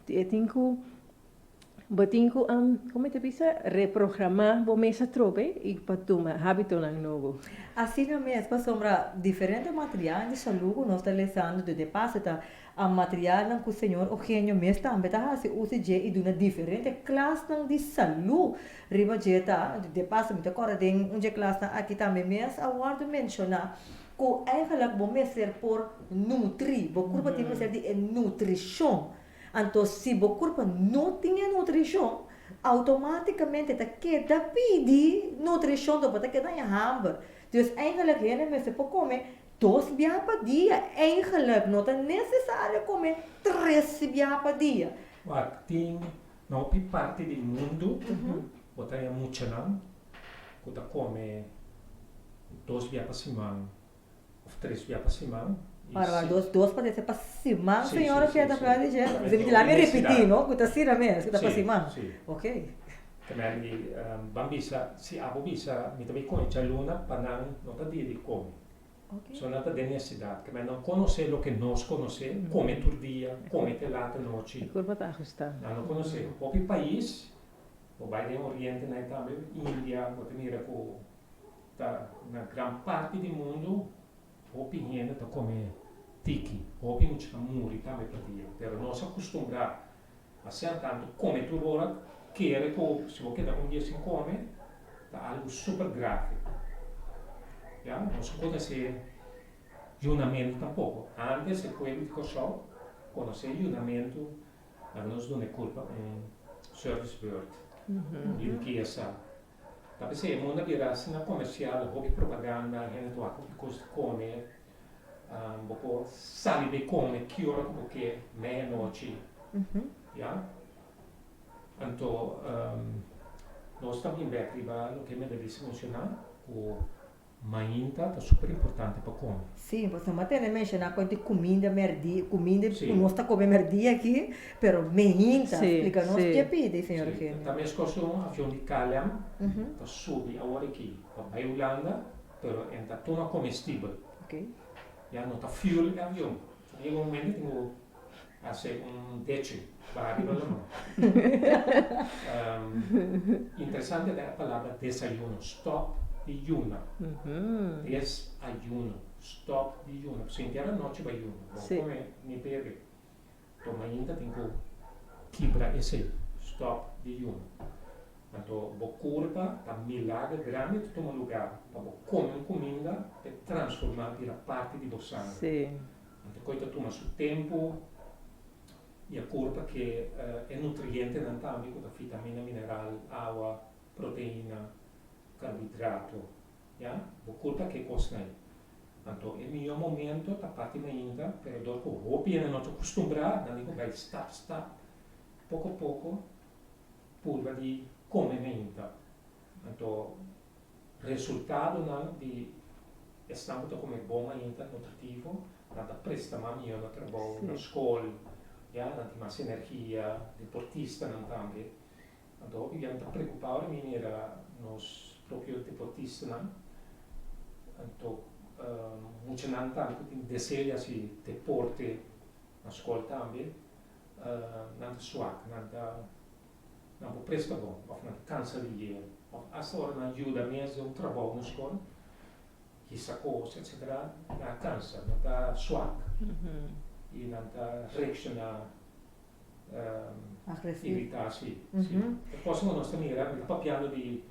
tin ku Bo tin ku, komo e ta bisa, reprogramá bo mes atrobe i pa tuma hábitonan nobo. Asina mes, pasobra diferente materialnan di salú ku nos ta lesando desde pasa ta materialnan ku señor Eugenio mes tambe ta hasi uso dje i duna diferente klasnan di salú riba dje ta. De paso mi ta kòrda den un dje klasnan aki tambe mes a wòrdu menshoná ku eigenlijk bo mester por nutri, bo kurpa tin mester di e nutrishon. Anto si bo kurpa no tin e nutrishon, outomátikamente ta keda pidi nutrishon, bo ta keda haña hamber. Dus eigenlijk hende mester por kome dos bia pa dia, eigenlijk no ta nesesario kome tres bia pa dia. Wak, tin na hopi parti di mundu bo ta haña muchanan ku ta kome dos bia pa siman. Of tres bia pa siman. Ora ora dos dos parece pa siman señora Fiesta Fla di dje. Si mi la mi ripiti no ku ta asina mes ku ta pa siman. Ok. Kemen di ban bisa si abo bisa mi ta bay kome djaluna pa nan no ta dia di kome. So nan ta den necesidad. Kemen nan konosé loke nos konosé kome tur dia kome te lat anochi. E kurpa ta ahusta. Nan no konosé. Hopi pais bo bay den oriente nan tambe India bo ta mira ku. Ta na gran parti di mundu hopi hende ta kome tiki, hopi mucha ta muri tambe pa dia, pero nos a kustumbrá asina tantu kome tur ora kere ku si bo keda un dia sin kome ta algu super grave. Ya, nos no konosé yunamentu tampoko. Antes e pueblo di Kòrsou konosé yunamentu, laga nos duna e kulpa un service beurt, limpiesa. Ta p'esei e mundu a bira asina komersial, hopi propaganda, hende ta wak hopi kos di kome, bo por sali bai kome ki ora ku bo ke, meianochi, ya. Anto nos ta bin bek riba loke Medalisa menshoná ku Mainta ta super importante pa come. Sí, pasobra mi a tende menshoná kon di kuminda mèrdi, kuminda ku nos ta kome mèrdi aki, pero meinta, splika nos ke pidi, señor Eugenio. Sí, ta meskos un avion di KLM ta subi awor aki pa bai Hulanda, pero e ta tuma komestibel. Ya no ta fuel e avion. Yega un momento tin ku Hase un dechu baha riba lama. Interesante ta e palabra desayuno, stop di yuna. Desayuno, stop di yuna. Pasobra henter anochi bo a yuna, bo a come ni bebe. To mainta tin cu kibra esey, stop di yuna. Anto bo curpa ta milager grandi ta tuma lugar pa bo come un cuminda p'e transforma bira parti di bo sangre. Anto koe ta tuma su tempu i a kurpa ke e nutrientenan tambe ku ta vitamina, mineral, awa, proteina, karbohidrato, ya, bo kurpa ke kosnan ei. Anto e mihó momento ta parti mainta, pero dor ku hopi hende no ta kustumbrá, nan tin ku bai stap stap, poko poko purba di kome mainta. Anto Resultadonan di esnan ku ta kome bon ainda nutritivo, nan ta presta mas mihó na trabou, na skol, ya, nan tin mas energia, deportistanan tambe. Anto hopi bia mi ta preokupá ora mi mira nos propio deportistanan, anto muchanan tambe ku tin deseo di hasi deporte na skol tambe, nan ta swak, nan ta. Nan por presta bon of nan ta cansa lier of hasta ora nan yuda mes den un trabou na school, hisa cos etc. Nan a cansa, nan ta swak y nan ta reacciona irita si. E cosa cu nos ta mira, mi ta papiando di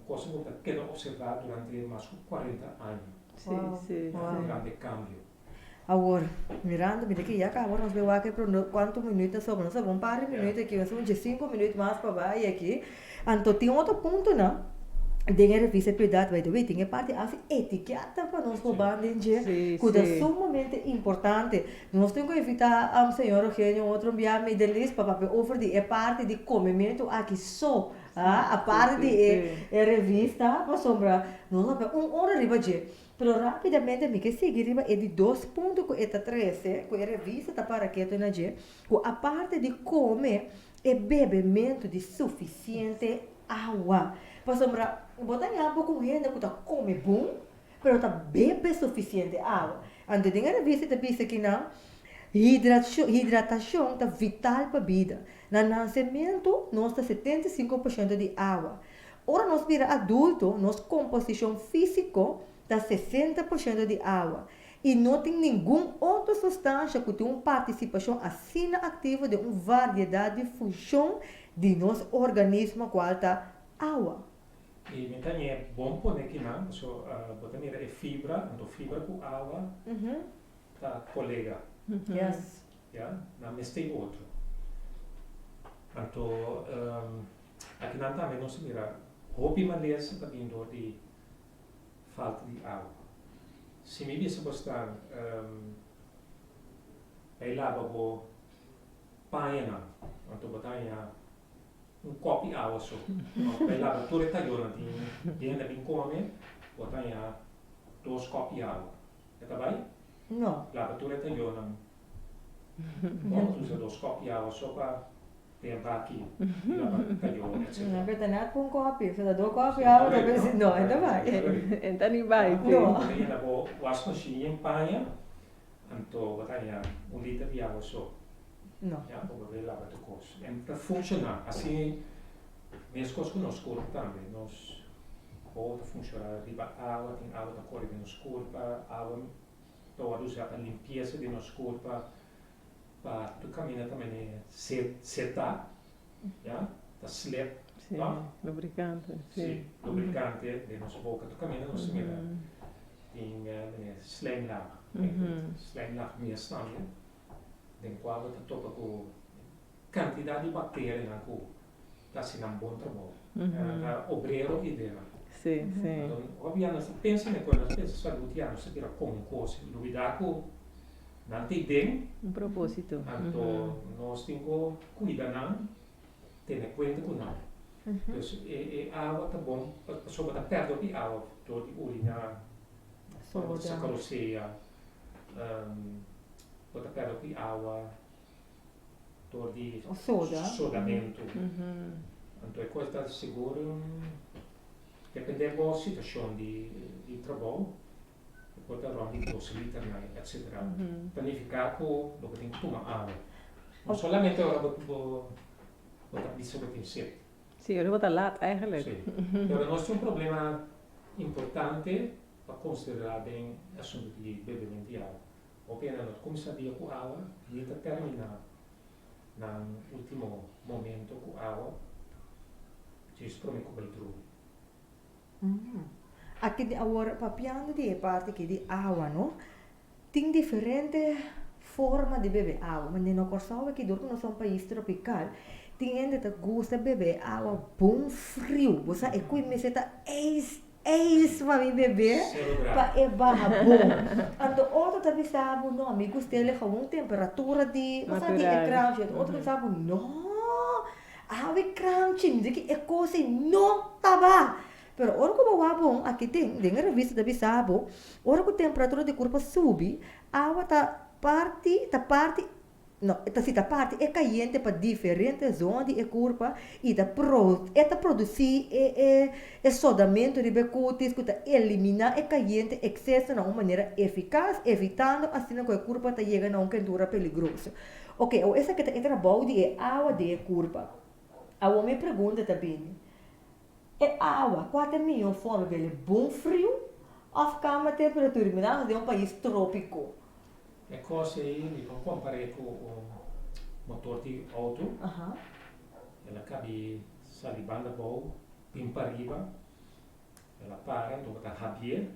cosa cu mi ta keda observa durante mas cu cuarenta aña, durante cambio. Awor, mirando mi ta ki ya kaba nos bai wak e pro kuantu minuut ta sobra. Nos sobra un par di minuut aki, nos un diesinku minuut mas pa bai aki. Anto tin otro puntonan den e revista Prioridad by the way tin e parti asi etiketa pa nos por ban den dje ku ta sumamente importante. Nos tin ku invitá señor Eugenio otro bia Midelis pa papia over di e parti di komementu aki so, aparte di e revista pasobra nos a papia un ora riba dje. Pero rápidamente mi ke sigui riba e di dos punto ku e ta trese, ku e revista ta para ketu na dje, ku aparte di kome e bebementu di sufisiente awa. Pasobra bo ta ña bo ku un hende ku ta kome bon, pero ta bebe sufisiente awa. Anto den e revista e ta bisa kinan, Hidratashon ta vital pa bida. Na nansementu nos ta 75% di awa. Ora nos bira adulto, nos komposishon físiko ta 60% di awa, i no tin ningun otro sustansha ku tin un partisipashon asina aktivo den un variedat di funshon di nos organismo kual ta awa. I mi ta ñe bon pone kinan, paso bo ta mira e fibra, anto fibra ku awa ta kolega. Yes. Ya, nan mester otro. Anto. Akinan tambe nos a mira hopi malesa ta bin dor di falta di awa. Si mi bisa bo stan bay laba bo pañanan, anto bo ta haña un kòp di awa so. Òf bay laba tur e tayonan tin hende a bin kome, bo ta haña dos kòp di awa. E ta bay? No. Laba tur e tayonan. Bo ta usa dos kòp di awa so pa. Den baki, laba tayo, etc. No, pero ta nat pa un kopi. Si ta do kopi awa ta besi no, e ta bai. E ta ni bai, si. No. Bo ta yena bo wasmachine yen paña, anto bo ta haña un liter di awa so. No. Ya, bo por laba tur kos. En ta funshoná. Asina meskos ku nos kurpa tambe. Nos bo ta funshoná riba awa, tin awa ta kore den nos kurpa, awa ta wòrdu usá pa limpiesa di nos kurpa. Pa tur caminda ta mene seta, ya, ta slip, Sí, no? lubricante, sí. Sí, lubricante den nos boca. Tur caminda nos ta mira tin mene slijmlaag. Slijmlaag mes tambe, den cua bo ta topa cu cantidad di bacterianan cu ta haci nan bon trabou. Nan ta obrero idea. Sí, sí. Anto, hopi ya nos ta pensa den cos, nos ta pensa salud ya, nos ta bira come cos, lubida cu Nan tin den. Un propósito. Anto nos tin ku kuida nan, tene kuenta ku nan. Dus e e awa ta bon pasobra bo ta pèrdè hopi awa dor di uriná, dor di saka rosea, bo ta pèrdè hopi awa dor di sodamentu. Anto e kos ta sigur dependé bo situashon di trabou. E por ta rond di dos liter na etcetera. Ta nifica cu bo tin cu tuma awa. No solamente ora bo bo ta bisa bo tin sed. Sí, ora bo ta lat eigenlijk. Sí. Pero nos tin un problema importante pa considera den e asunto di bebemento di awa. Hopi hende no ta cuminsa dia cu awa ni ta termina nan ultimo momento cu awa djis prome cu bay drumi. Aki di awor papiando di e parti aki di awa no, tin diferente forma di bebe awa. Manera na Kòrsou aki dor ku nos ta un pais tropikal tin hende ta gusta bebe e awa bon friu. Bo sa e kui mester ta eis eis pa mi bebe pa e baha bon. Anto otro ta bisa bo no mi gust'el e gewoon temperatura di bo sa di e kranchi. Otro ta bisa bo no. Awe kranchi mi di ki e kos ei no ta ba. Pero ora ku bo wak bon aki den den e revista ta bisa bo ora ku temperatura di kurpa subi awa ta parti ta parti no ta si ta parti e kayente pa diferente zona di e kurpa i ta pro e ta produsi e e e sodamentu riba e kutis ku ta eliminá e kayente ekseso na un manera efikas evitando asina ku e kurpa ta yega na un kentura peligroso. Ok, awor esaki ta e trabou di e awa den e kurpa. Awor mi pregunta ta bini, e awa kua ta e mihó forma bele bon friu òf kamba temperatura? Mi nan den un pais trópiko. E kos ei mi por kompar'é ku un motor di outo. El a kabi sali banda abou, bin pariba, el a para, anto bo ta habié,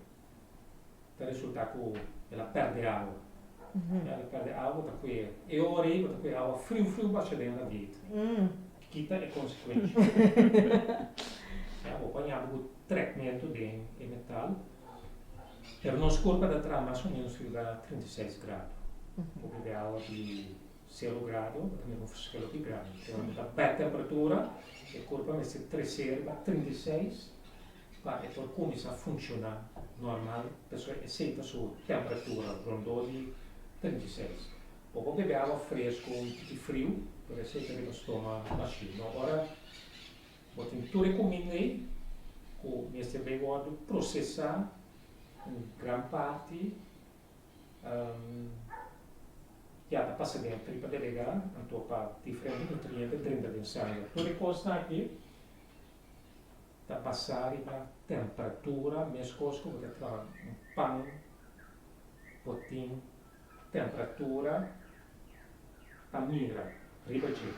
ta resultá ku el a pèrdè awa. Ya, el a perde awa, bo ta kue e ora ei bo ta kue awa friu friu basha den radiator. Kita e konsekuensha. Ya, bo por haña bo ku trekmentu den e metal, pero nos kurpa ta traha mas o menos riba 36 grado. Bo bebe awa di sero grado, bo ta mira un verschil hopi grandi. Pero bo ta bek temperatura, e kurpa mester trese riba 36 pa e por kuminsá funshoná normal, pasobra esei ta su temperatura, rondó di 36. Bo por bebe awa fresku un tiki friu, pero esei ta riba stoma bashí. No ora bo tin tur e kuminda ei ku mester bay wòrdu prosesá un gran parti ya ta pasa den tripa delegá, anto pa diferente nutriente drenta den sanger. Tur e kosnan aki ta basá riba temperatura, meskos ku bo ta traha un pan, bo tin temperatura pa mira riba dje.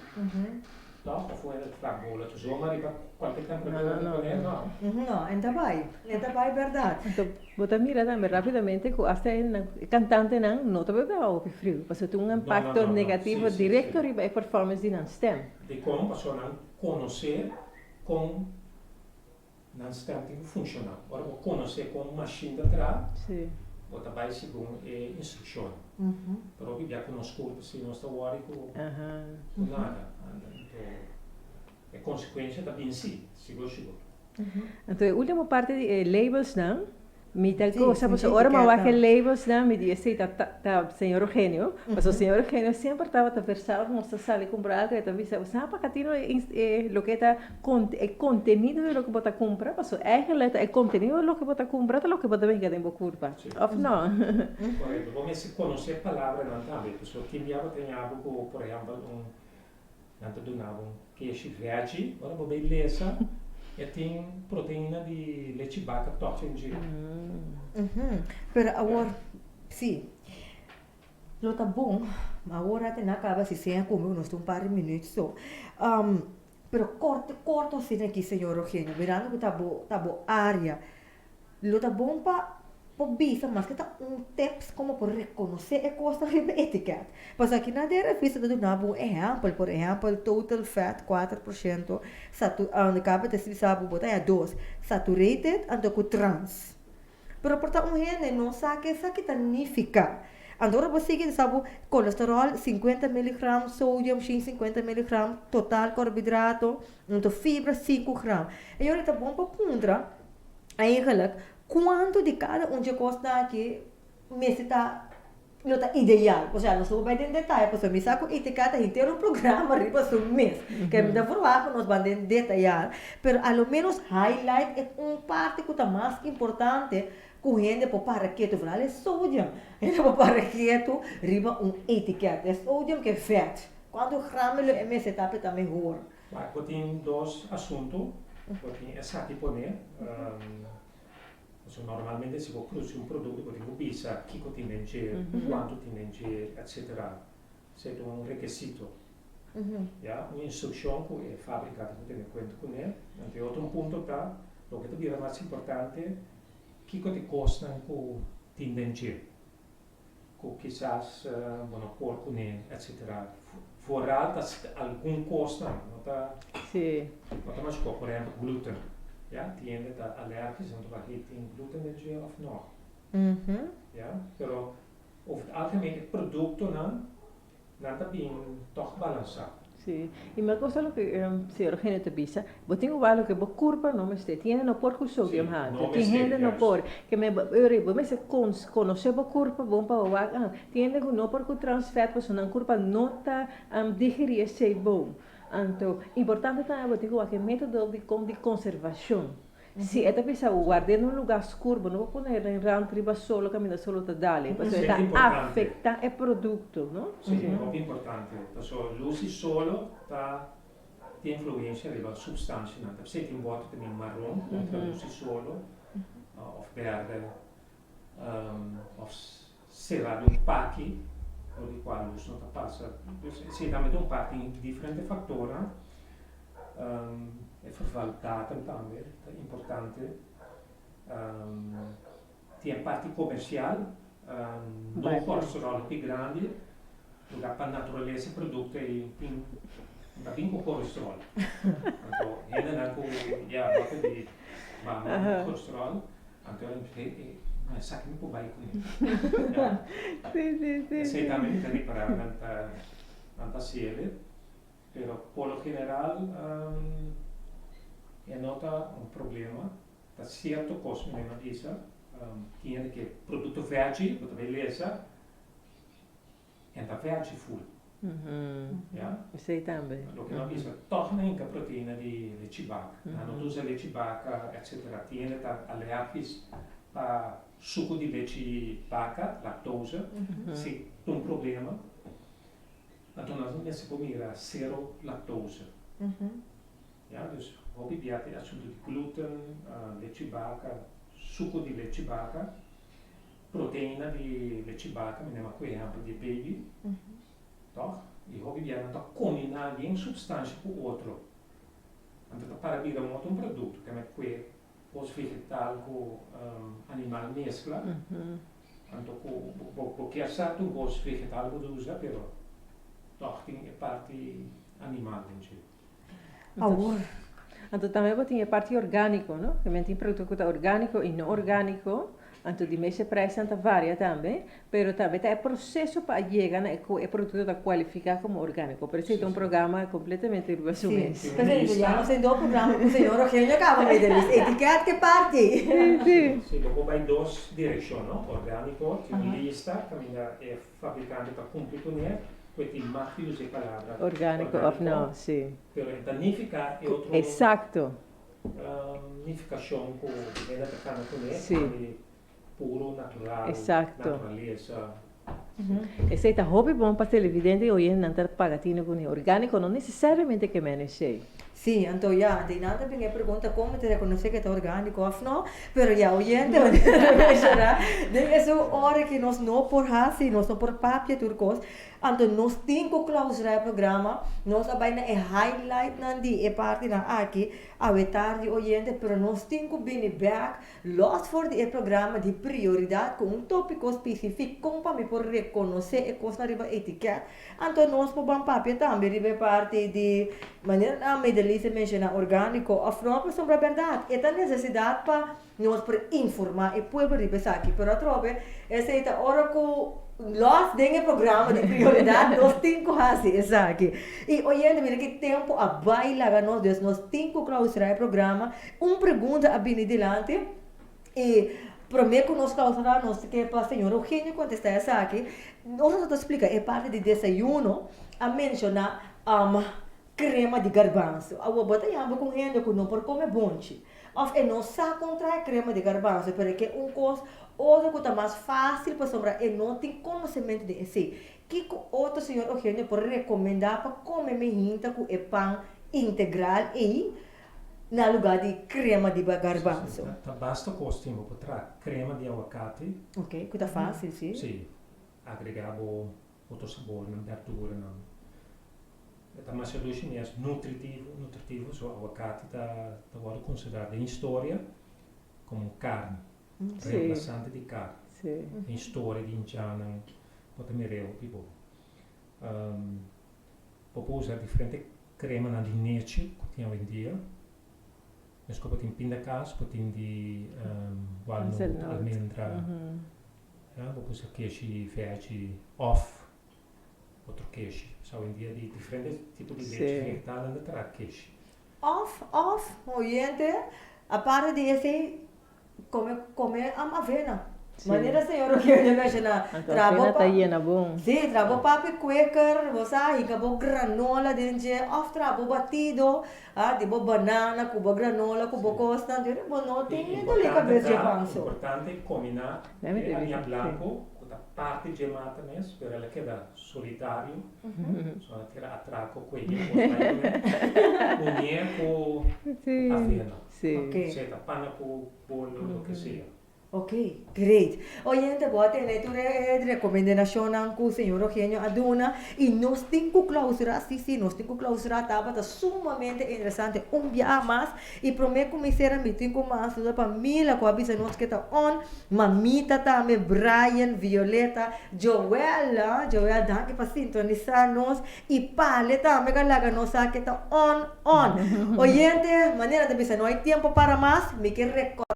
Tòg? Òf un hende ta traha bola tu zomaar riba kualke temperatura ku pone? No. No, en ta bai. En ta bai bèrdat. Anto bo ta mira tambe rápidamente ku asta e kantantenan no ta bebe awa hopi friu, pasobra tin un impakto negativo direkto riba e performance di nan stèm. Dikon? Pasobra nan konosé kon nan stem tin ku funshoná. Ora bo konosé kon mashin ta traha, bo ta bai segun e instrukshon. Pero hopi bia ku nos kurpa si nos ta wòri ku nada. Anto e konsekuensha ta bin si, sigur sigur. Anto e ultimo parti di e labelsnan Mi ta gosa pasobra ora mi a wak e labelsnan mi di esei ta ta señor Eugenio, pasobra señor Eugenio semper tabata versado ku nos ta sali kumpra algu e ta bisa bo sa pa tino e loke ta e kontenido di loke bo ta kumpra pasobra eigenlijk ta e kontenido di loke bo ta kumpra ta loke bo ta brinka den bo kurpa òf no? Korekto, bo mester konosé palabranan tambe pasobra tin bia bo ta ña bo ku por ehèmpel un Nan ta duna bo un keshi veggie, ora bo bay lesa e tin proteina di lechi baka tòg den dje. Pero awor, si, lo ta bon, ma awor a tene a kaba si seña ku mi, nos tin un par di minüt so. Pero korto, korto asina aki, señor Rogelio, mirando ku ta bo, ta bo área, Lo ta bon pa por bisa maske ta un tips como por reconoce e cosnan riba e etiket. Pasobra aki nan den revista ta duna bo un ehempel, por ehempel total fat 4%, satu caba ta bisa bo bo ta haña dos, saturated anto cu trans. Pero por ta un hende no sa ke esaki ta nifica. Anto ora bo sigui ta sa bo colesterol 50 miligram, sodium 150 miligram, total carbohidrato, anto fibra 5 gram. E ora ta bon pa puntra. Eigenlijk, kuantu di kada un dje kosnan aki mester ta lo ta ideal? Osea, nos no por bai den detaye pasobra mi sa ku ITK ta henter un programa riba su mes, ke mi ta verwagt ku nos ban den detayá, pero a lo menos highlight e un parti ku ta mas importante ku hende por para ketu, vooral e sodium, hende por para ketu riba un etiket, e sodium ke vèt, kuantu gram lo e mester ta pa e ta mehor? Wak, bo tin dos asuntu, bo tin esaki pone, pasobra normalmente si bo produci un produkto bo tin ku bisa kiko tin den dje, kuantu tin den dje, etcetera. Esei ta un rekesito, ya, un instrukshon ku e fabrika tin ku tene kuenta kuné. Anto e otro un punto ta, loke ta bira mas importante, kiko ta e kosnan ku tin den dje. Ku kisas bo no por kuné etcetera. Vooral ta algun kosnan no ta no ta masha por ehempel gluten ya tin hende ta alergisch anto pa hei tin gluten den dje of no ya pero over het algemeen e produktonan Nan ta bin tòg balansá. Sí, i mi a gusta loke señor Eugenio ta bisa, bo tin wak loke bo kurpa no mester, tin hende no por ku sodium haltu, tin hende no por, ke me bo mester konosé bo kurpa bon pa bo wak, tin hende ku no por ku trans fat pasobra nan kurpa no ta digerí esei bon, anto importante tambe bo tin ku wak e metodo di konservashon. Si e ta bisa bo ward'é na un lugá skur, bo no por pone den rant riba solo kaminda solo ta dal-e, pasobra e ta afektá e produkto, no? Sí, hopi importante. Pasobra lus di solo ta tin influensia riba supstansianan. Ta p'esei tin bòter ta bin maron kontra lus di solo òf bèrdè òf será di un paki dor di kua lus no ta pasa. Dus esei tambe ta un parti di diferente faktornan. E vervaldatum tambe ta importante. Tin e parti komersial. No kolesterol hopi grandi, luga pa naturalesa e produkto ei tin ta bin ku kolesterol. Anto hendenan ku ya bota di baha kolesterol, anto nan bisa hey no esaki mi por bai kuné. Esei tambe mi ta ripará nan ta nan ta hasiel, pero por lo general e no ta un problema. Ta cierto cos mi a bisa, tin hende ke producto veggie, bo ta bay lesa, en ta veggie full. Ya? Esey tambe. Loke nan a bisa, toch nan hinca proteina di lechi baca. Nan no ta usa lechi baca etcetera. Tin hende ta alergisch pa suco di lechi baca, lactose, si ta un problema. Anto nan mester por mira cero lactose. Ya, dus hopi bia ta e asuntu di gluten, lechi baka, suku di lechi baka, proteina di lechi baka, mi nema ku ehèmpel di e baby, tòg? I hopi bia nan ta kombiná yen supstansha ku otro. Anto ta para bira un otro un produkto, keme ku e kos vegetal ku animal meskla, anto ku bo kier sa tur kos vegetal bo ta usa, pero tòg tin e parti animal den dje. Awor. Anto tambe bo tin e parti orgániko, no? Ke men tin produkto ku ta orgániko i no orgániko, anto di mes e preisnan ta varia tambe, pero tambe ta e proseso pa a yega na e ku e produkto ta kualifiká komo orgániko. Pero esei ta un programa kompletamente riba su mes. Sí, p'esei ya nos tin dos programa ku señor Rogelio kaba mei de lista etiket ke parti. Sí, sí. Sí, bo por bai dos direkshon, no? Orgániko tin un lista kaminda e Fabrikante ta kumpli kuné ku e tin mag di usa e palabra Orgániko òf no, sí. Pero e ta nifiká e otro Eksakto. nifikashon ku hende ta kana kuné, Sí. di puro, natural, Eksakto. naturalesa. Esei ta hopi bon pa televidente i oyentenan ta paga tino kuné. Orgániko no nesesariamente ke men esei. Sí, anto ya, di nan ta bin e pregunta kon mi ta rekonosé ku e ta orgániko òf no, pero ya oyente manera ta menshoná, den esun ora ku nos no por hasi, nos no por papia tur kos, anto nos tin ku klausurá e programa, nos a bai na e highlightnan di e partinan aki awe tardi oyente, pero nos tin ku bini bèk lòs for di e programa di prioridat ku un tópiko spesifik kon pa mi por rekonosé e kosnan riba etikèt. Anto nos por ban papia tambe riba e parti di manera nan Medelise menshoná orgániko òf no, pasobra bèrdat e ta nesesidat pa nos por informá e pueblo riba esaki. Pero atrobe esei ta ora ku lòs den e programa di prioridat nos tin ku hasi esaki. I oyente mira ki tempu a bai laga nos, dus nos tin ku klausurá e programa. Un pregunta a bini dilanti. I promé ku nos kousa nos ke pa señor Eugenio kontestá esaki, nos a ta splika e parti di desayuno, a menshoná krema di garbanzo. Awor bo ta yama ku un hende ku no por kome bonchi òf e no sa kon traha krema di garbanzo pero e ke un kos otro ku ta mas fásil pasobra e no tin konosementu den esei. Kiko otro señor Eugenio por rekomendá pa kome mehinta ku e pan integral ei? na lugar di crema di garbanzo. Sí, sí, ta basta cos tin bo por traha crema di aguacate. Ok, cu ta facil, sí. Sí, agrega bo otro sabornan, berduranan. E ta masha dushi mes, nutritivo, nutritivo, so aguacate ta ta wordo considera den historia como un carni, reemplazante di carni. Sí. Den historia di indiannan bo ta mir'é hopi bo. Bo por usa diferente Cremanan di nechi cu tin awendia. Mesco bo tin pindakaas, bo tin di walnoot, almendra. Ja, bo por usa keshi veggie of otro keshi. So awendia di diferente tipo di lechi vegetal nan ta traha keshi. Of, of, oyente, aparte di esey, Come come am avena. Manera señor Rogelio menciona, Anto tra bo avena ta pa yena bon. Sí, tra bo papi Quaker, bo sa hinca bo granola den dje of tra bo batido ah di bo banana cu bo granola cu bo cosnan, djore bo no tin ni doli cabes dje pan so. Importante combina e harina blanco cu ta parti dje mata mes, pero el a keda solitario, so a tira atraco cu e cos bai cu ne, unie cu avena. Sí. Sea ta pana cu bolo, loke sea. Ok, great. Oyente, bo a tene tur e recomendacionnan cu señor Eugenio a duna y nos tin cu clausura, si, si, nos tin cu clausura, tabata sumamente interesante un biaha mas y prome cu mi cera mi tin cu mas saluda pa Mila cu a bisa nos ke ta on, Mamita tambe, Brian, Violeta, Joel, Joel danki pa sintonisa nos y Pale tambe cu a laga nos sa ke ta on, on. Oyente, manera ta bisa no hay tiempo para mas, mi ke recorda.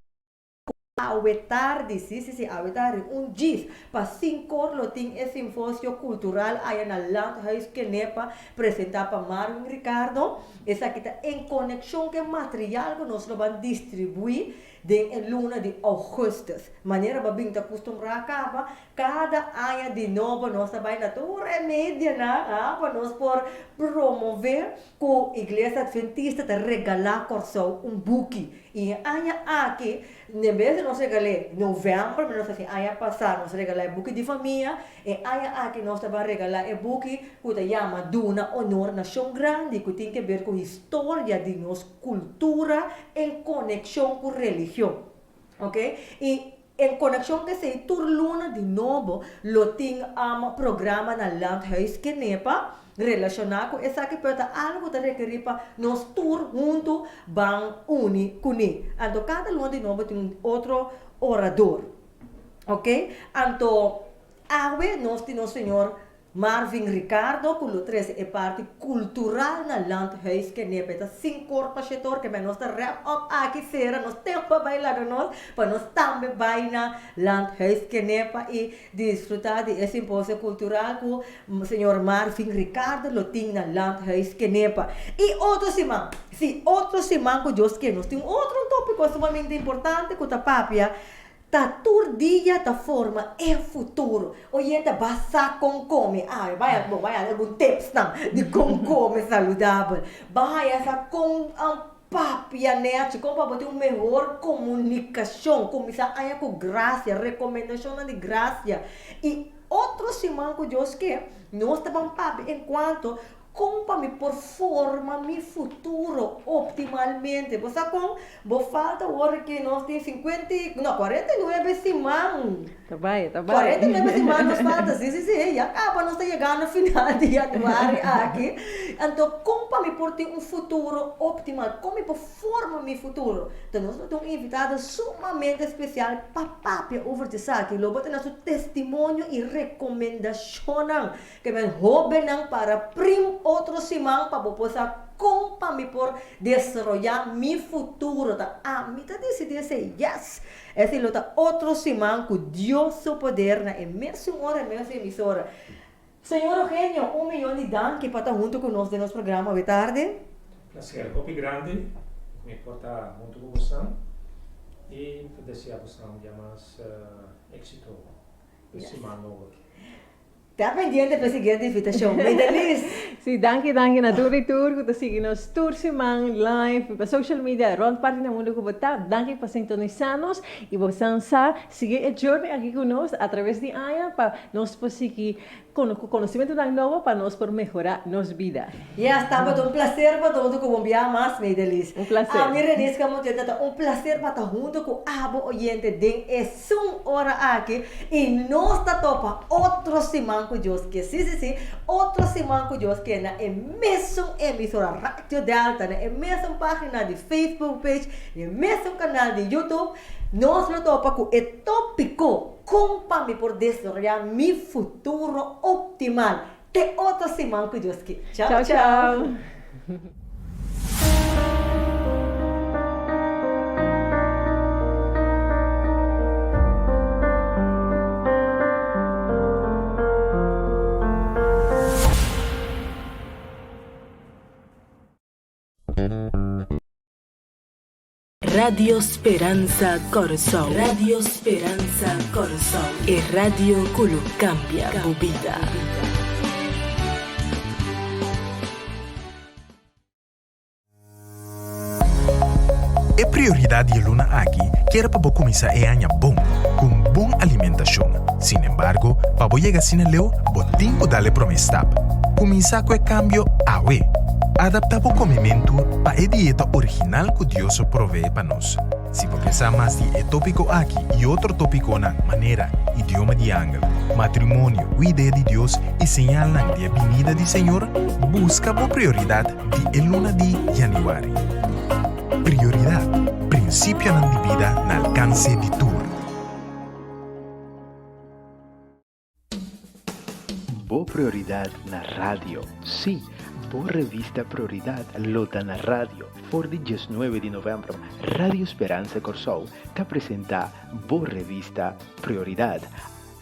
Awe tardi, sí, sí, sí, awe tardi, un djis pa sinkor lo tin e simfosio kultural aya na Landhuis Kenepa, presentá pa Marvin Ricardo. Esaki ta en konekshon ku e material ku nos lo ban distribuí den e luna di ougùstùs. Manera bo a bin ta kustumbrá kaba, kada aña di nobo nos ta bai na tur e medianan, ha, pa nos por promové ku Iglesia Adventista ta regalá Kòrsou un buki. I e aña aki, en bes di nos regal'é novèmber, nos hasi aña pasá nos regalá e buki di famia, e aña aki nos ta ban regalá e buki ku ta yama Duna Honor na Shon Grandi, ku tin ke ber ku historia di nos kultura en konekshon ku religion. Oke, i en konekshon ku esei tur luna di nobo lo tin programa na Landhuis Kenepa relashoná ku esaki, pero ta algu ku ta rekerí pa nos tur huntu ban uni kuné. Anto kada luna di nobo tin un otro orador. Oke, anto awe nos tin nos señor Marvin Ricardo cu lo trece e parti cultural na Landhuis Kenepa. E ta sin cor pa shetor ke men nos ta wrap up aki cera nos tempo a bay laga nos pa nos tambe bay na Landhuis Kenepa y disfruta di e simposio cultural cu señor Marvin Ricardo lo tin na Landhuis Kenepa. Y otro siman, si otro siman cu Dios kier nos tin otro un topico sumamente importante cu ta papia Ta tur dia ta forma e futuro. Oyente ba sa kon kome awe. Bai bo bai haña algun tipsnan di kon kome saludabel. Ba haña sa kon papia nechi, kon pa bo tin un mehor komunikashon. Kuminsá aña ku grasia, rekomendashonnan di grasia. I otro siman ku Dios ke, nos ta ban papia enkuanto Kon pa mi por forma mi futuro optimalmente? Bo sa kon? Bo falta awor ki nos tin sinkuenta i, no, 49 siman. Ta bai, ta bai. 49 siman nos falta, si, si, si, ya kaba nos ta yegando final di januari aki. Anto kon pa mi por tin un futuro optimal? Kon mi por forma mi futuro? Enton nos lo tin un invitado sumamente spesial pa papia over di esaki. Lo bo tene su testimonio i rekomendashonnan. Ke men hóbennan para prim otro siman pa bo por sa kon pa mi por desaroyá mi futuro. Ta ami ta disidí esei? Yes! Esei lo ta otro siman ku Dios su poder na e mesun ora e mesun emisora. Señor Eugenio, un miyon di danki pa ta huntu ku nos den nos programa awe tardi. Placer hopi grandi ku mi por ta huntu ku bosnan i mi ta desea bosnan un dia mas éxito e siman nobo aki. Ta pendiente pa e siguiente invitacion. Medelis! Sí, danki danki na tur i tur ku ta sigui nos tur siman live riba social media rònt parti na mundu ku bo ta. Danki pa sintonisá nos i bo san sa sigui e journey aki ku nos atraves di aña pa nos por sigui ku konosimentunan nobo pa nos por mehorá nos bida. Yes, tabata un placer pa ta huntu ku bo un biaha mas, Medelis. Un placer. Ami Renisca Montiel ta un placer pa ta huntu ku abo oyente den e Sun ora aki y nos ta topa otro siman cu Dios ke, si si si, otro siman cu Dios ke na e mesun emisora Radio Delta, na e mesun pagina di Facebook page, na e mesun canal di YouTube, nos lo topa cu e topico Con pa mi por desaroya mi futuro optimal. Te otro siman cu Dios ke. Chao Chao chao. chao. Radio Speransa Kòrsou. Radio Speransa Kòrsou. E radio ku lo kambia bo bida. E prioridat di e luna aki kier pa bo kuminsá e aña bon, ku un bon alimentashon. Sin embargo, pa bo yega asina leu, bo tin ku dal e promé stap. Kuminsá ku e kambio awe! Adaptá bo komementu pa e dieta original ku Dios a proveé pa nos. Si bo ke sa mas di e tópiko aki i otro tópikonan manera idioma di angel, matrimonio ku idea di Dios i señalnan di e binida di Señor, buska bo Prioridat di e luna di yanüari. Prioridat, prinsipionan di bida na alkanse di tur. Bo Prioridad na radio. Sí, bo revista Prioridad lo ta na radio. For di diesnuebe di novèmber, Radio Speransa Kòrsou ta presentá bo revista Prioridad.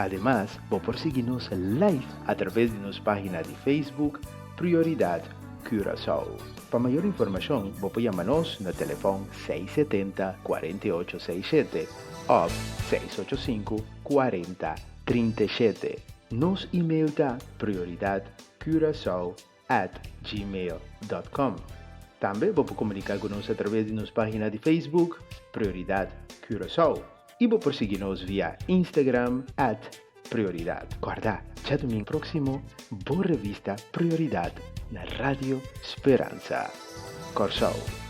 Ademas, bo por sigui nos live atraves di nos página di Facebook Prioridad Curaçao. Pa mayor informashon, bo por yama nos na telefòn 670 48 67 òf 685 40 37. Nos email ta prioridadcuracao at gmail dot com. Tambe bo por komuniká ku nos atraves di nos página di Facebook Prioridad Curaçao i bo por sigui nos via Instagram at Prioridad. Kòrda, djadumingu próksimo bo revista Prioridad na Radio Speransa Kòrsou.